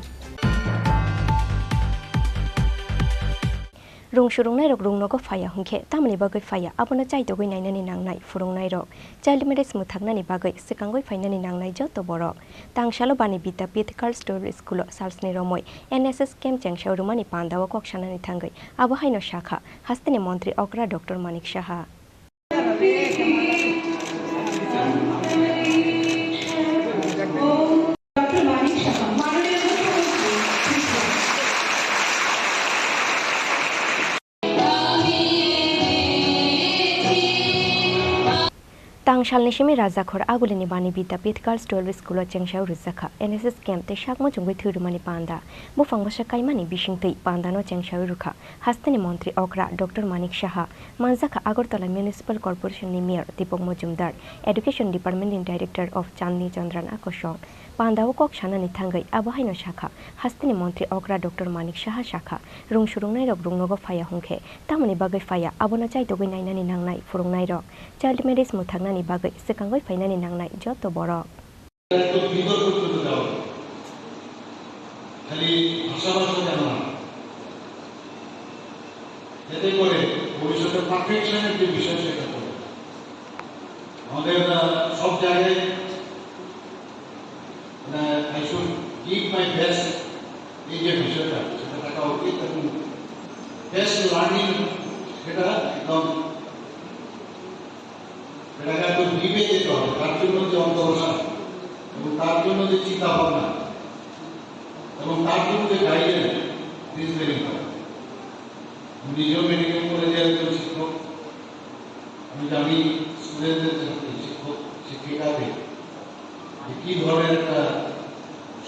Rung surungnairok rungnogo phaiya hwnkhe tamoni bagwi phaiya, abono chaitogwi nainani nangnai phwrwngnairok. Child marriage mwthaknani bagwi swkangwi phainani nangnai joto borok. Tangsalo Bani Vidyapith Girls Dual School-o salsni romwi N S S camp chengsa rwmani pandao kok sanani thangwi abo haino sakha hasteni montri okra Doctor Manik Saha. Tangsalni simi Rajakhor Agulini Bani Vidyapith Girls Dual School-o chengsa rwjakha N S S camp tei sak muchungwi thwi rwmani panda. Buphang bwsa kaimani bisingtwi pandano chengsa rwkha hasteni montri okra Doctor Manik Saha, manjakha Agartala Municipal Corporation-ni Mayor Deepak Majumdar, Education Department-ni Director of Chandni Chandran Akosong. Pandao kok sanani thangwi abo haino sakha, hasteni montri okra Doctor Manik Saha sakha, rung surungnairok rungnogo phaiya hwnkhe tamoni bagwi phaiya, abono chaitogwi nainani nangnai phwrwngnairok. Child marriage mwthaknani bagwi swkangwi phainani nangnai joto borok. একদম ভিতর পর্যন্ত যাওয়া। খালি ভাষাভাষা জানা না। এতে করে ভবিষ্যতে পারফেকশনের যে বিষয় সেটা করে। আমাদের, আহ, সব জায়গায়, মানে, I should give my best, এই যে বিষয়টা, সেটা থাকা উচিত এবং বেস্ট লার্নিং সেটা একদম সেটাকে একটু ডিপে যেতে হবে, তার জন্য যে অধ্যবসায় এবং তার জন্য যে চিন্তা ভাবনা এবং তার জন্য যে গাইডেন্স, দিস ভেরি ইম্পর্টেন্ট। আমি নিজেও মেডিকেল কলেজে একজন শিক্ষক, আমি জানি স্টুডেন্টদের সাথে শিক্ষক শিক্ষিকাদের যে কী ধরনের একটা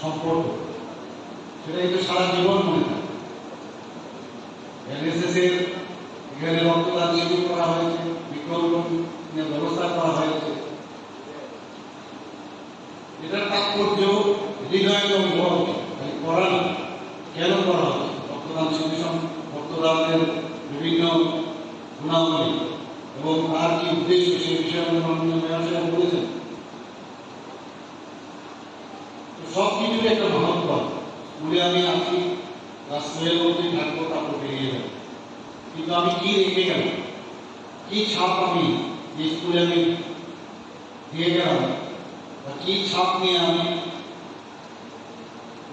সম্পর্ক, সেটা কিন্তু সারা জীবন মনে থাকে। এনএসএস এর এখানে রক্তদান শিবির করা হয়েছে, বৃক্ষরোপণের ব্যবস্থা করা হয়েছে। এটার তাৎপর্য হৃদয়ঙ্গম হওয়া উচিত, খালি করা না, কেন করা হচ্ছে? রক্তদান শিবির সম-, রক্তদানের বিভিন্ন গুণাবলী এবং তার কি উদ্দেশ্য, সে বিষয়ে আমাদের মাননীয় মেয়র সাহেব বলেছেন। তো সব কিছুর একটা মাহাত্ম্য আছে। স্কুলে আমি আছি, ক্লাস টুয়েলভ অবধি থাকবো, তারপর বেরিয়ে যাবো। কিন্তু আমি কি রেখে গেলাম, কি ছাপ আমি যে স্কুলে আমি দিয়ে গেলাম, বা কি ছাপ নিয়ে আমি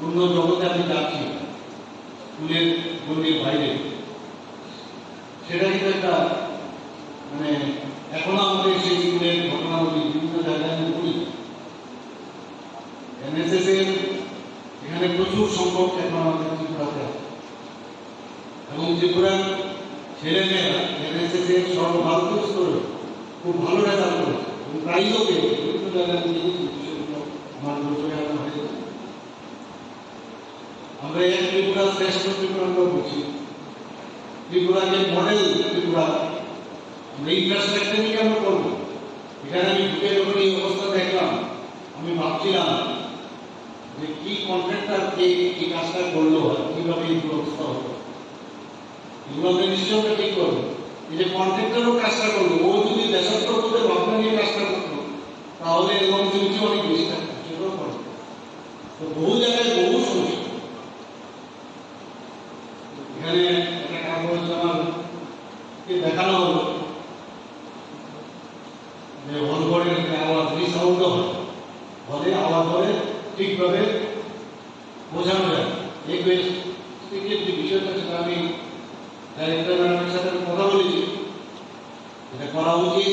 অন্য জগতে আমি যাচ্ছি, স্কুলের গণ্ডির বাইরে, সেটা কিন্তু একটা, মানে, এখনো আমাদের সেই স্কুলের ঘটনাগুলি বিভিন্ন জায়গায় আমি পড়ি। এনএসএস এর এখানে প্রচুর সংখ্যক এখন আমাদের ত্রিপুরাতে আছে এবং ত্রিপুরার ছেলেমেয়েরা এনএসএস এর সর্বভারতীয় স্তরে খুব ভালো রেজাল্ট করেছে এবং প্রাইজও পেয়েছে। বিভিন্ন জায়গায় আমি দেখেছি, বিশেষ করে আমার বছরে আনা হয়েছে। আমরা এক ত্রিপুরা শ্রেষ্ঠ ত্রিপুরা আমরা বলছি, ত্রিপুরাকে মডেল ত্রিপুরা। আমরা ইনফ্রাস্ট্রাকচার নিয়ে আমরা করবো। এখানে আমি ঢুকে যখন এই অবস্থা দেখলাম, আমি ভাবছিলাম যে কি কন্ট্রাক্টর কে এই কাজটা করলো আর কিভাবে এই দুরবস্থা হলো। এগুলো আমরা নিশ্চয় আমরা ঠিক করবো। এই যে কন্ট্রাক্টরও কাজটা করলো, ও যদি দেশাত্মবোধের ভাবনা নিয়ে কাজটা করতো, তাহলে এর লংজিভিটি অনেক বেশি থাকতো, সেটাও করে। তো বহু জায়গায় বহু সমস্যা। এখানে একটা কাগজ আমার কে দেখানো হলো যে হলঘরের একটা আওয়াজ, রিসাউন্ড হয়, হলে আওয়াজ হলে ঠিকভাবে বোঝানো যায়। এই বেশ স্পেসিফিক যে বিষয়টা, সেটা আমি ডাইরেক্টর ম্যাডামের সাথে আমি কথা বলেছি, এটা করা উচিত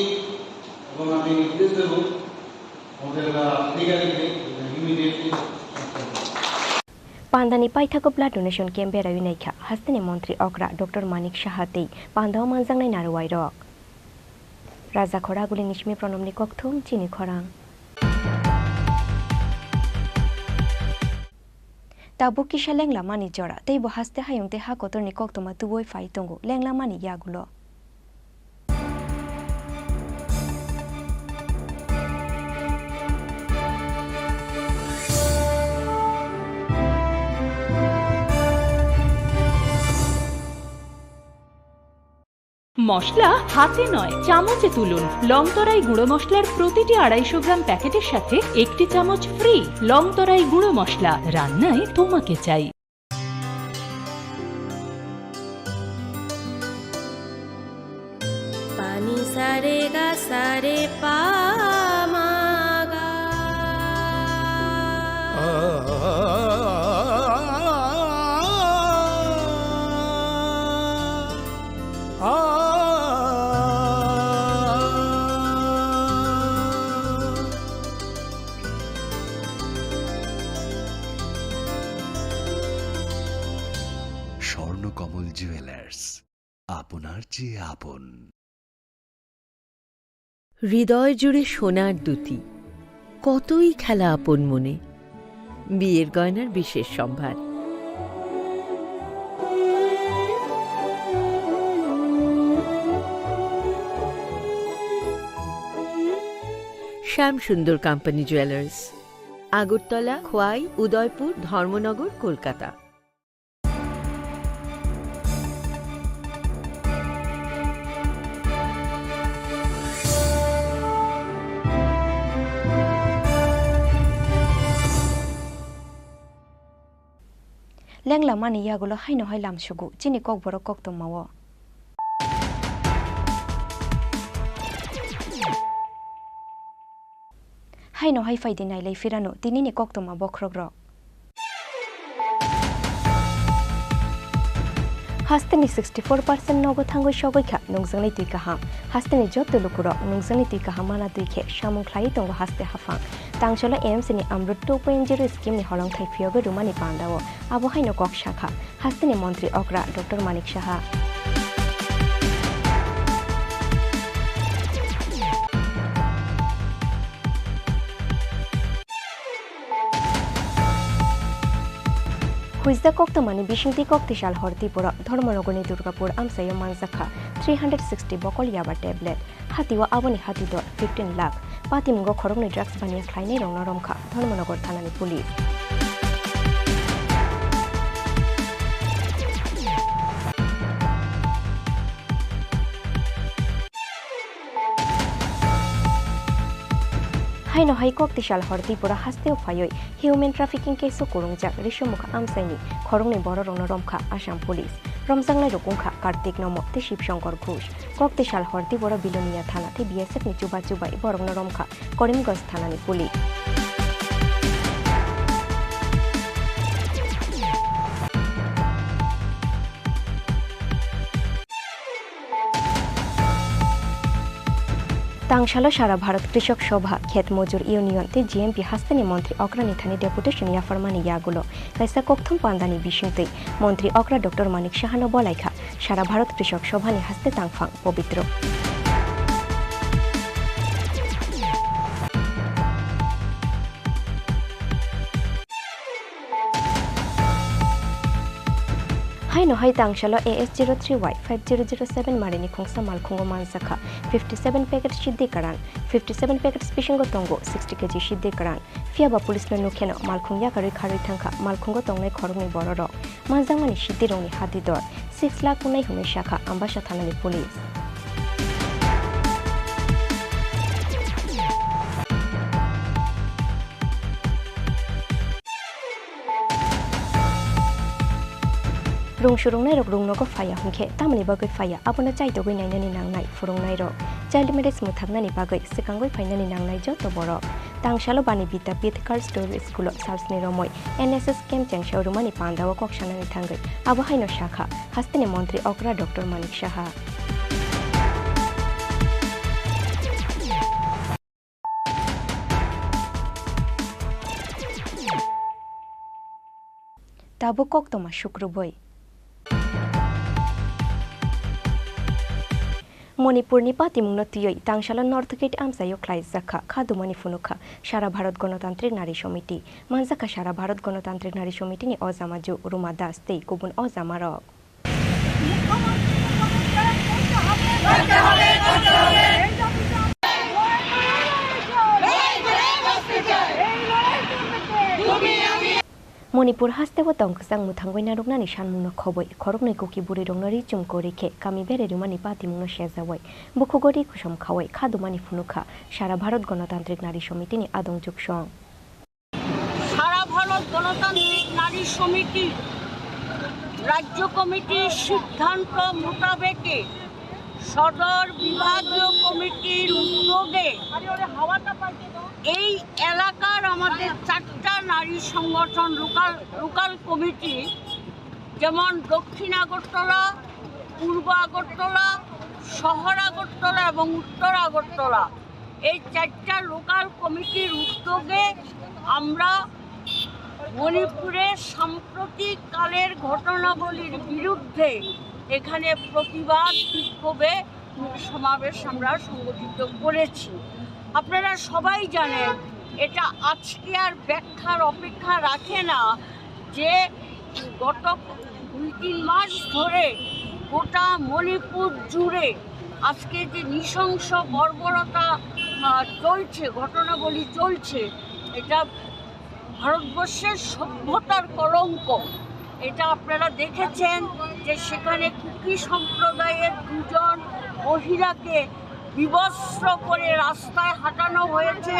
এবং আমি নির্দেশ দেবো আমাদের, আহ, আধিকারিকদের, এটা ইমিডিয়েটলি সংস্কার করতে। Pandani paithago blood donation camp beraiwi naikha hasteni montri okra Doctor Manik Saha tei pandao manjaknai narwai rok. Rajakhor Agulini simi Pranamni kokthum chini khorang. Tabuk kisa lenglamani jora, teibo haste hayung tei ha kotorni koktwma tubui phai tongo lenglamani yagulo. মশলা হাতে নয়, চামচে তুলুন। লংতরাই গুঁড়ো মশলার প্রতিটি আড়াইশো গ্রাম প্যাকেটের সাথে একটি চামচ ফ্রি। লংতরাই গুঁড়ো মশলা, রান্নায় তোমাকে চাই। Ni sa re ga sa re pa ma ga. Swarnakamal jewellers, আপনার চেয়ে আপন। হৃদয় জুড়ে সোনার দুতি, কতই খেলা আপন মনে। বিয়ের গয়নার বিশেষ সম্ভার। শ্যাম সুন্দর কোম্পানি জুয়েলার্স, আগরতলা, খোয়াই, উদয়পুর, ধর্মনগর, Kolkata. Lenglamani yagulo haino hai lamsugo chini kokborok koktwmao. Haino hai phaidi nailai phirano tinini koktwma bokhorokrok. Hasteni sixty four percent nogo thangwi sogwi kha nungjaknai twi kaham. Hasteni joto lukurok nungjaknai twi kaham mana twi khe samung khlaiwi tongo haste haphang. Tangsolo A M C ni Amrut two point zero scheme ni holongthai phiyogwi rwmani pandao abo haino kok sakha. Hasteni montri okra Doctor Manik Saha. Huijak koktwmani bisingtwi koktwsal hor Tripura Dharmanagarni Durgapur amchaio manjakha three hundred sixty bokol yaba tablet. Hatio aboni hati dor fifteen lakh. Patimungo khoroknwi drugs baniya khlainairokno romkha Dharmanagar thanani police. Haino hai koktwsal hor Tripura hasteo phaiwi human trafficking case o kwrwngjak Risomukha amchaini khoroknwi bororokno romkha Assam police. Romjaknairok wngkha Kartik Nomo tei Shiv Shankar Ghosh. Koktwsal hor Tripura Bilonia thana tei B S F ni chuba chubai borokno romkha Karimganj thanani police. Tangsalo Sara Bharat Krishak Sabha, Khet Mojur Union tei G M P hasteni montri okrani thani deputation yapharmani yagulo kaisa kokthum pandani bisingtwi montri okra Doctor Manik Sahano bolaikha Sara Bharat Krishak Sabhani haste tangphang Pobitro. Haino hai tangsalo A S zero three Y five zero zero seven marini khungsa malkhungo manjakha fifty seven packet siddi karan, fifty seven packets bisingo tongo sixty K G siddi karan. Phiyaba police no nukheno malkhung yakarwi kharwi thangkha malkhungo tongnai khoroknwi bororok. Manjakmani siddirokni hati dor six lakh wngnai hwnwi sakha Ambasa thanani police. Rung surungnairok rungnogo phaiya hwnkhe tamoni bagwi phaiya, abono chaitogwi nainani nangnai phwrwngnairok. Child marriage mwthaknani bagwi swkangwi phainani nangnai joto borok. Tangsalo Bani Vidyapith Girls School-o salsni romwi N S S camp chengsa rwmani pandao kok sanani thangwi abo haino sakha hasteni montri okra Doctor Manik Saha. Tabuk koktwma sukrubwi. Manipurni patimungno twiwi tangsalo North Gate amchaio khlaijakha khadumani phunukha Sara Bharat Ganatantrik Nari Samiti. Manjakha Sara Bharat Ganatantrik Nari Samitini ojamaju Ruma Das tei kubun ojamarok. Manipur hasteo tong kwchang mwthangwi narwknani sanmungno khobwi, khoroknwi kuki bwrwirokno ri chum kwrwi khe kami berwi rwmani patimungno sejawi, bukhugo ri kusom khawi khadumani phunukha Sara Bharat Ganatantrik Nari Samitini adong juksong. সারা ভারত গণতান্ত্রিক নারী সমিতি রাজ্য কমিটির সিদ্ধান্ত মোতাবেকে সদর বিভাগীয় কমিটির উদ্যোগে এই এলাকার আমাদের চারটা নারী সংগঠন, লোকাল লোকাল কমিটি, যেমন দক্ষিণ আগরতলা, পূর্ব আগরতলা, শহর আগরতলা এবং উত্তর আগরতলা, এই চারটা লোকাল কমিটির উদ্যোগে আমরা মণিপুরের সাম্প্রতিক কালের ঘটনাবলীর বিরুদ্ধে এখানে প্রতিবাদ বিক্ষোভে সমাবেশ আমরা সংগঠিত করেছি। আপনারা সবাই জানেন, এটা আজকে আর ব্যাখ্যার অপেক্ষা রাখে না যে গত দুই তিন মাস ধরে গোটা মণিপুর জুড়ে আজকে যে নৃশংস বর্বরতা, আহ, চলছে, ঘটনাবলী চলছে, এটা ভারতবর্ষের সভ্যতার কলঙ্ক। এটা আপনারা দেখেছেন যে সেখানে কুকি সম্প্রদায়ের দুজন মহিলাকে বিবস্ত্র করে রাস্তায় হাঁটানো হয়েছে।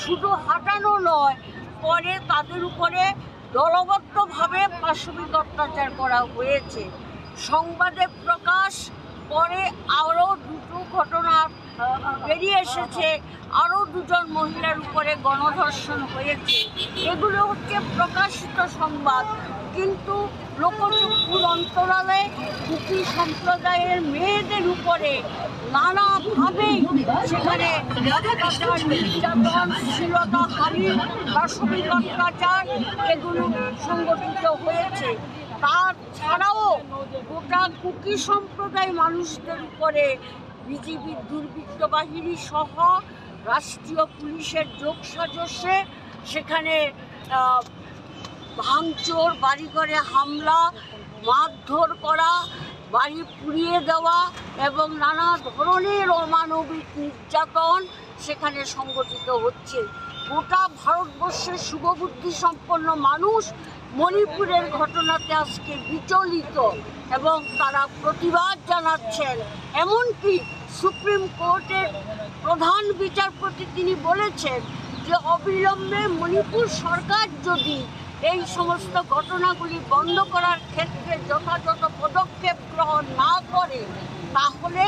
শুধু হাঁটানো নয়, পরে তাদের উপরে দলবদ্ধভাবে পাশবিক অত্যাচার করা হয়েছে। সংবাদে প্রকাশ, পরে আরও দুটো ঘটনা, আহ, বেরিয়ে এসেছে, আরও দুজন মহিলার উপরে গণধর্ষণ হয়েছে। এগুলো হচ্ছে প্রকাশিত সংবাদ, কিন্তু লোকচক্ষুর অন্তরালে কুকি সম্প্রদায়ের মেয়েদের উপরে নানাভাবেই সেখানে অত্যাচার, নির্যাতন, শ্লীলতাহানি, পাশবিক অত্যাচার এগুলো সংগঠিত হয়েছে। তার ছাড়াও গোটা কুকি সম্প্রদায় মানুষদের উপরে বিজিবির দুর্বৃত্ত বাহিনী সহ রাষ্ট্রীয় পুলিশের যোগসাজশে সেখানে, আহ, ভাঙচুর, বাড়িঘরে হামলা, মারধর করা, বাড়ি পুড়িয়ে দেওয়া এবং নানা ধরনের অমানবিক নির্যাতন সেখানে সংগঠিত হচ্ছে। গোটা ভারতবর্ষের শুভবুদ্ধি সম্পন্ন মানুষ মণিপুরের ঘটনাতে আজকে বিচলিত এবং তারা প্রতিবাদ জানাচ্ছেন। এমনকি সুপ্রিম কোর্টের প্রধান বিচারপতি তিনি বলেছেন যে অবিলম্বে মণিপুর সরকার যদি এই সমস্ত ঘটনাগুলি বন্ধ করার ক্ষেত্রে যথাযথ পদক্ষেপ গ্রহণ না করে, তাহলে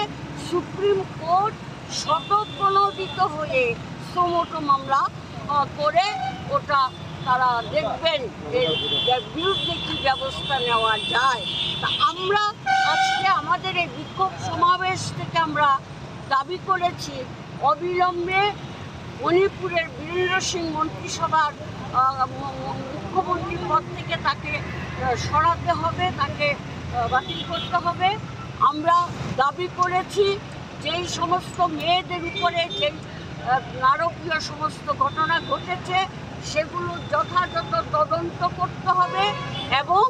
সুপ্রিম কোর্ট স্বতঃপ্রণোদিত হয়ে সুমোটো মামলা, আহ, করে ওটা তারা দেখবেন এর বিরুদ্ধে কি ব্যবস্থা নেওয়া যায়। তা আমরা আজকে আমাদের এই বিক্ষোভ সমাবেশ থেকে আমরা দাবি করেছি অবিলম্বে মণিপুরের বীরেন্দ্র সিং মন্ত্রিসভার, আহ, ম-, ম-, মুখ্যমন্ত্রী পদ থেকে তাকে, আহ, সরাতে হবে, তাকে, আহ, বাতিল করতে হবে। আমরা দাবি করেছি যেই সমস্ত মেয়েদের উপরে যেই, আহ, নারকীয় সমস্ত ঘটনা ঘটেছে, সেগুলো যথাযথ তদন্ত করতে হবে এবং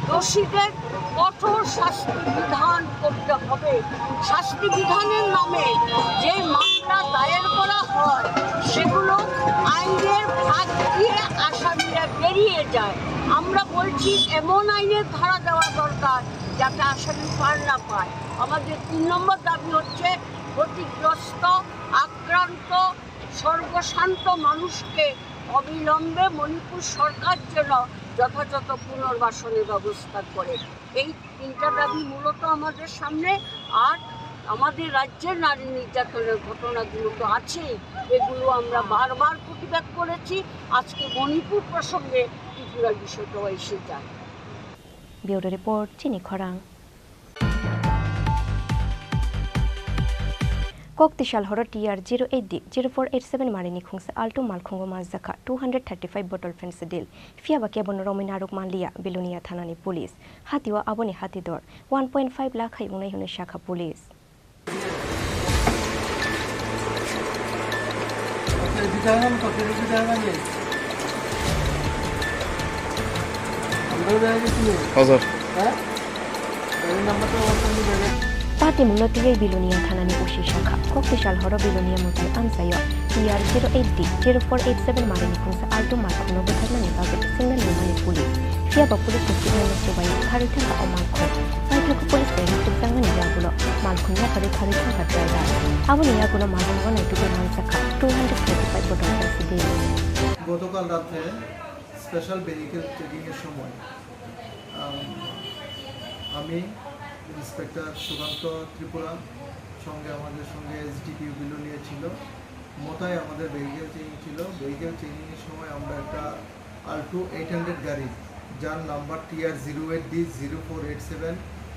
দোষীদের কঠোর শাস্তি বিধান করতে হবে। শাস্তি বিধানের নামে যে মামলা দায়ের করা হয়, সেগুলো আইনের ফাঁক দিয়ে আসামিরা বেরিয়ে যায়। আমরা বলছি, এমন আইনের ধারা দেওয়া দরকার, যাতে আসামি পার না পায়। আমাদের তিন নম্বর দাবি হচ্ছে, ক্ষতিগ্রস্ত, আক্রান্ত, সর্বশান্ত মানুষকে অবিলম্বে মণিপুর সরকার যেন যথাযথ পুনর্বাসনের ব্যবস্থা করে। এই তিনটা দাবি মূলত আমাদের সামনে। আর আমাদের রাজ্যের নারী নির্যাতনের ঘটনাগুলো তো আছেই, এগুলো আমরা বারবার প্রতিবাদ করেছি। আজকে মণিপুর প্রসঙ্গে ত্রিপুরার বিষয়টাও এসে যায়। Bureau Report, Chini Khorang. Kok tisal horo T R zero eight D zero four eight seven marini khungsa Alto malkhungo manjakha two hundred thirty-five bottle Phensedyl. Phiya ba kebo no romwi narwk manliya, Belonia thanani police. Hatio aboni hati dor one point five lakh hai wngnai hwnwi sakha police. Hazar. Patimungno twiwi Belonia thanani O C sakha, kok tisal horo Belonia motwi amchaio T R zero eight D zero four eight seven marini khungsa Alto malkhungno butharnani bagwi signal rimani police. Phiya ba police ni signal no chubai kharwi thangkha o malkhung. Paithago police bai rwchapjakmani yagulo malkhung yakarwi kharwi thangkha driver. Aboni yagulo malkhungo naitugwi manjakha two hundred thirty-five bottle Phensedyl. গতকাল রাতে special vehicle চেকিংয়ের সময়, আম, আমি ইন্সপেক্টর সুকান্ত ত্রিপুরা, সঙ্গে আমাদের সঙ্গে এসডিপিও বিলোনিয়া ছিল। মোতায় আমাদের ভেহিকেল চেকিং ছিল। ভেহিকেল চেকিংয়ের সময় আমরা একটা আল্টো এইট হান্ড্রেড গাড়ি, যার number TR zero eight D zero four eight seven,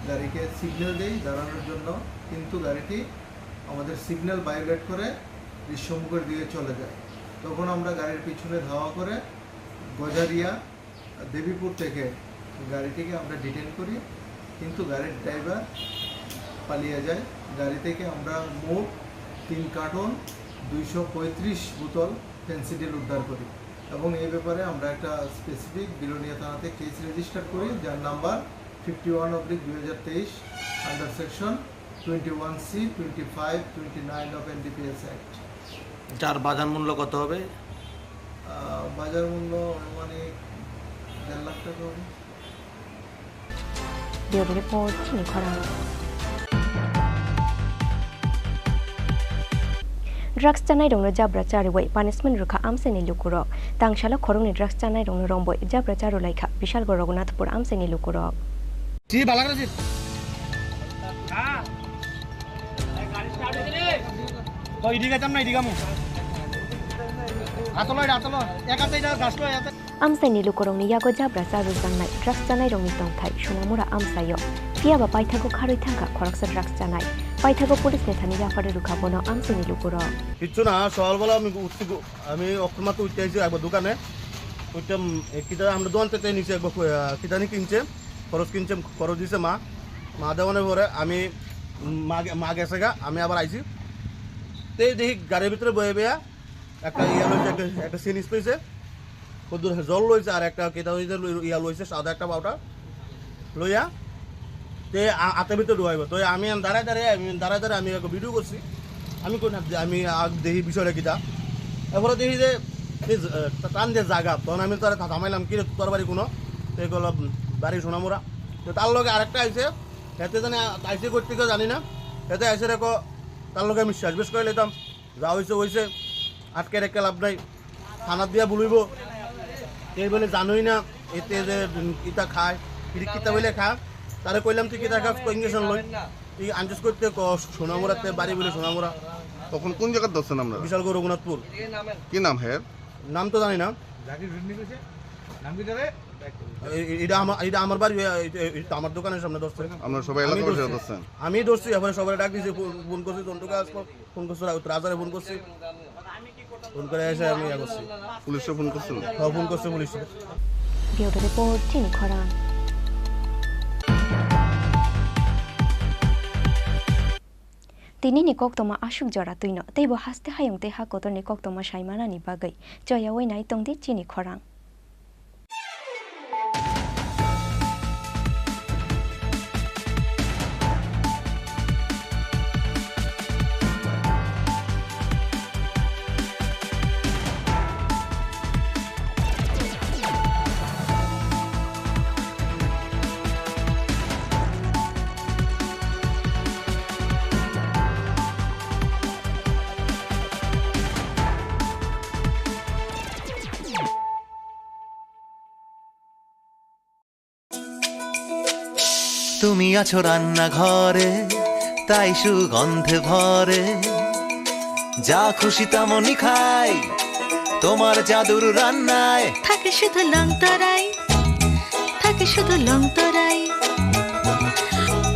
গাড়িকে সিগন্যাল দেই দাঁড়ানোর জন্য, কিন্তু গাড়িটি আমাদের সিগন্যাল ভায়োলেট করে রিসমুখের দিকে চলে যায়। তখন আমরা গাড়ির পিছনে ধাওয়া করে গজারিয়া দেবীপুর থেকে গাড়িটিকে আমরা ডিটেন করি, কিন্তু গাড়ির ড্রাইভার পালিয়ে যায়। গাড়ি থেকে আমরা মোট তিন কার্টন দুইশো পঁয়ত্রিশ বোতল ফেন্সিডিল উদ্ধার করি এবং এই ব্যাপারে আমরা একটা স্পেসিফিক বিলোনিয়া থানাতে কেস রেজিস্টার করি, যার নাম্বার ফিফটি ওয়ান অবলিক দুই হাজার তেইশ, under section twenty one C, twenty five, twenty nine of NDPS act. যার বাজার মূল্য কত হবে? আহ, বাজার মূল্য আনুমানিক দেড় লাখ টাকা হবে। Bureau Report, Chini Khorang. Drugs chanai rokno jabra chariwi punishment rwkha amchaini lukurok. Tangsalo khoroknwi drugs chanai rokno romboi jabra charulaikha Bishalgarh Raghunathpur amchaini lukurok. Chi balak rajit. Ha. Koi diga jam nai diga mu. Atolo, atolo. Eka tai da gasto ya. Amchaini lukurokni yago jabra charwkjaknai drugs chanairokni tongthai Sonamura amchaio. Phiyaba paithago kharwi thangkha khoroksa drugs chanai. Paithago police ni thani yapharwi rwkha bono amchaini lukurok. Kichu na, sawal bala ami utti, ami oktomato utti aisi agba dukane. Utti, e, kita amra doan tete nise agba, e, kita ni kinche, khoros kinche, khoros dise ma. Ma dawani pore ami ma, ma gese ga, ami abar aisi. Te dehi gari bhitre boye boya, ekta iya loise, ekta, ekta sinis loise. Kuddur jol loise, ar ekta kita loise, loi-, iya loise, sada ekta powder. Loiya, te a-, ate bhitor dhuaibo. Toi ami an darai darai, ami darai darai ami ekko video korsi. Ami koi na, ami ag dehi bishoy ta kita. Erpore dehi je, je, eh, ta-, tan je jaga, ton ami tare tha-, thamailam, "Kire tor bari kuno?" Te hoilo, "Bari Sonamura." To tar loge arekta aise, hete jani a-, aise koi theke jani na. Hete aise reko, tar loge ami sej bes kori loitam. Ja hoise hoise, atke rekhe lab nai, thanat diya buluibo. Te bole janoi na, ete je, um, ita khai, iri kita bole kha. Tare koilam tui kita kha, ko injection loi. I anjus koite ko Sonamura te bari bole Sonamura. তখন কোন জায়গায় ধরছেন আপনারা? বিশালগড় রঘুনাথপুর। কি নাম হের? নাম তো জানি না। জাকির ভিন্নি কইছে? নাম কি তারে? এ-, এ-, এটা আমার, এটা আমার বাড়ি, এ-, এ-, এটা আমার দোকানের সামনে ধরছে। আপনারা সবাই আমি এলাকাবাসী ধরছি। ধরছেন? আমি ধরছি, এরপরে সবাই ডাক দিয়েছি, ফোন, ফোন করছি, জন্টু কাজ ফোন করছে, রাজারে ফোন করছি। ফোন করে এসে আমি ইয়ে করছি। পুলিশে ফোন করছিল? হ্যাঁ, ফোন করছে পুলিশে। Bureau Report, Chini Khorang. Tini ni koktoma aswk jora twino, teibo haste hayung tei ha kotor ni koktoma sai manani bagwi choyawi nai tongdi Chini Khorang. তুমি আছো রান্নাঘরে, তাই সুগন্ধে ভরে। যা খুশি তেমনই খাই, তোমার জাদুর রান্নায়। থাকে শুধু লং তরাই, থাকে শুধু লং তরাই।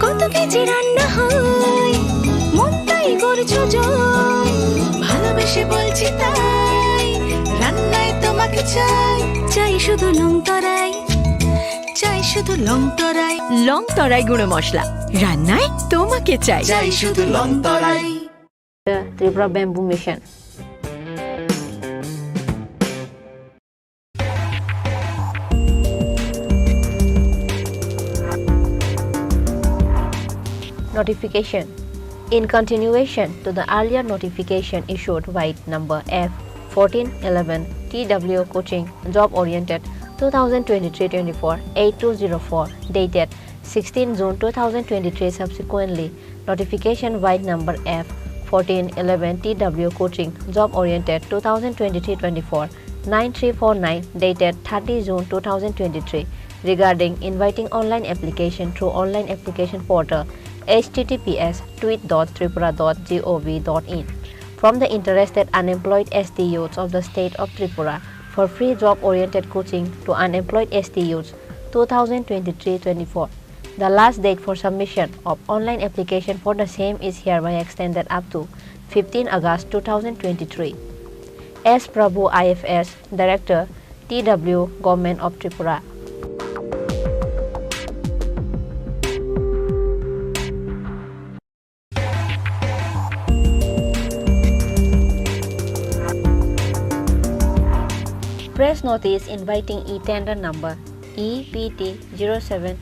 কত কেজি রান্না হয়, মনটাই করছো জয়। ভালোবেসে বলছি তাই, রান্নায় তোমাকে চাই, চাই শুধু লং তরাই। চাই শুধু লং তরাই। লং তরাই গুঁড়ো মশলা, রান্নায় তোমাকে চাই। চাই শুধু লং তরাই। The Tripura Bamboo Mission. Notification. In continuation to the earlier notification issued by number F fourteen eleven T W Coaching Job Oriented two thousand twenty-three twenty-four eight two zero four, dated sixteen June two thousand twenty-three, subsequently notification by number F fourteen eleven T W Coaching Job Oriented two thousand twenty-three twenty-four nine three four nine, dated thirty June two thousand twenty-three, regarding inviting online application through online application portal H T T P S tweet dot tripura dot gov dot in. From the interested unemployed S T youths of the state of Tripura for free job-oriented coaching to unemployed S T youths two thousand twenty-three twenty-four. The last date for submission of online application for the same is hereby extended up to fifteen August two thousand twenty-three. S Prabhu, I F S, Director, T W, Government of Tripura. Press notice inviting e-tender number E P T zero seven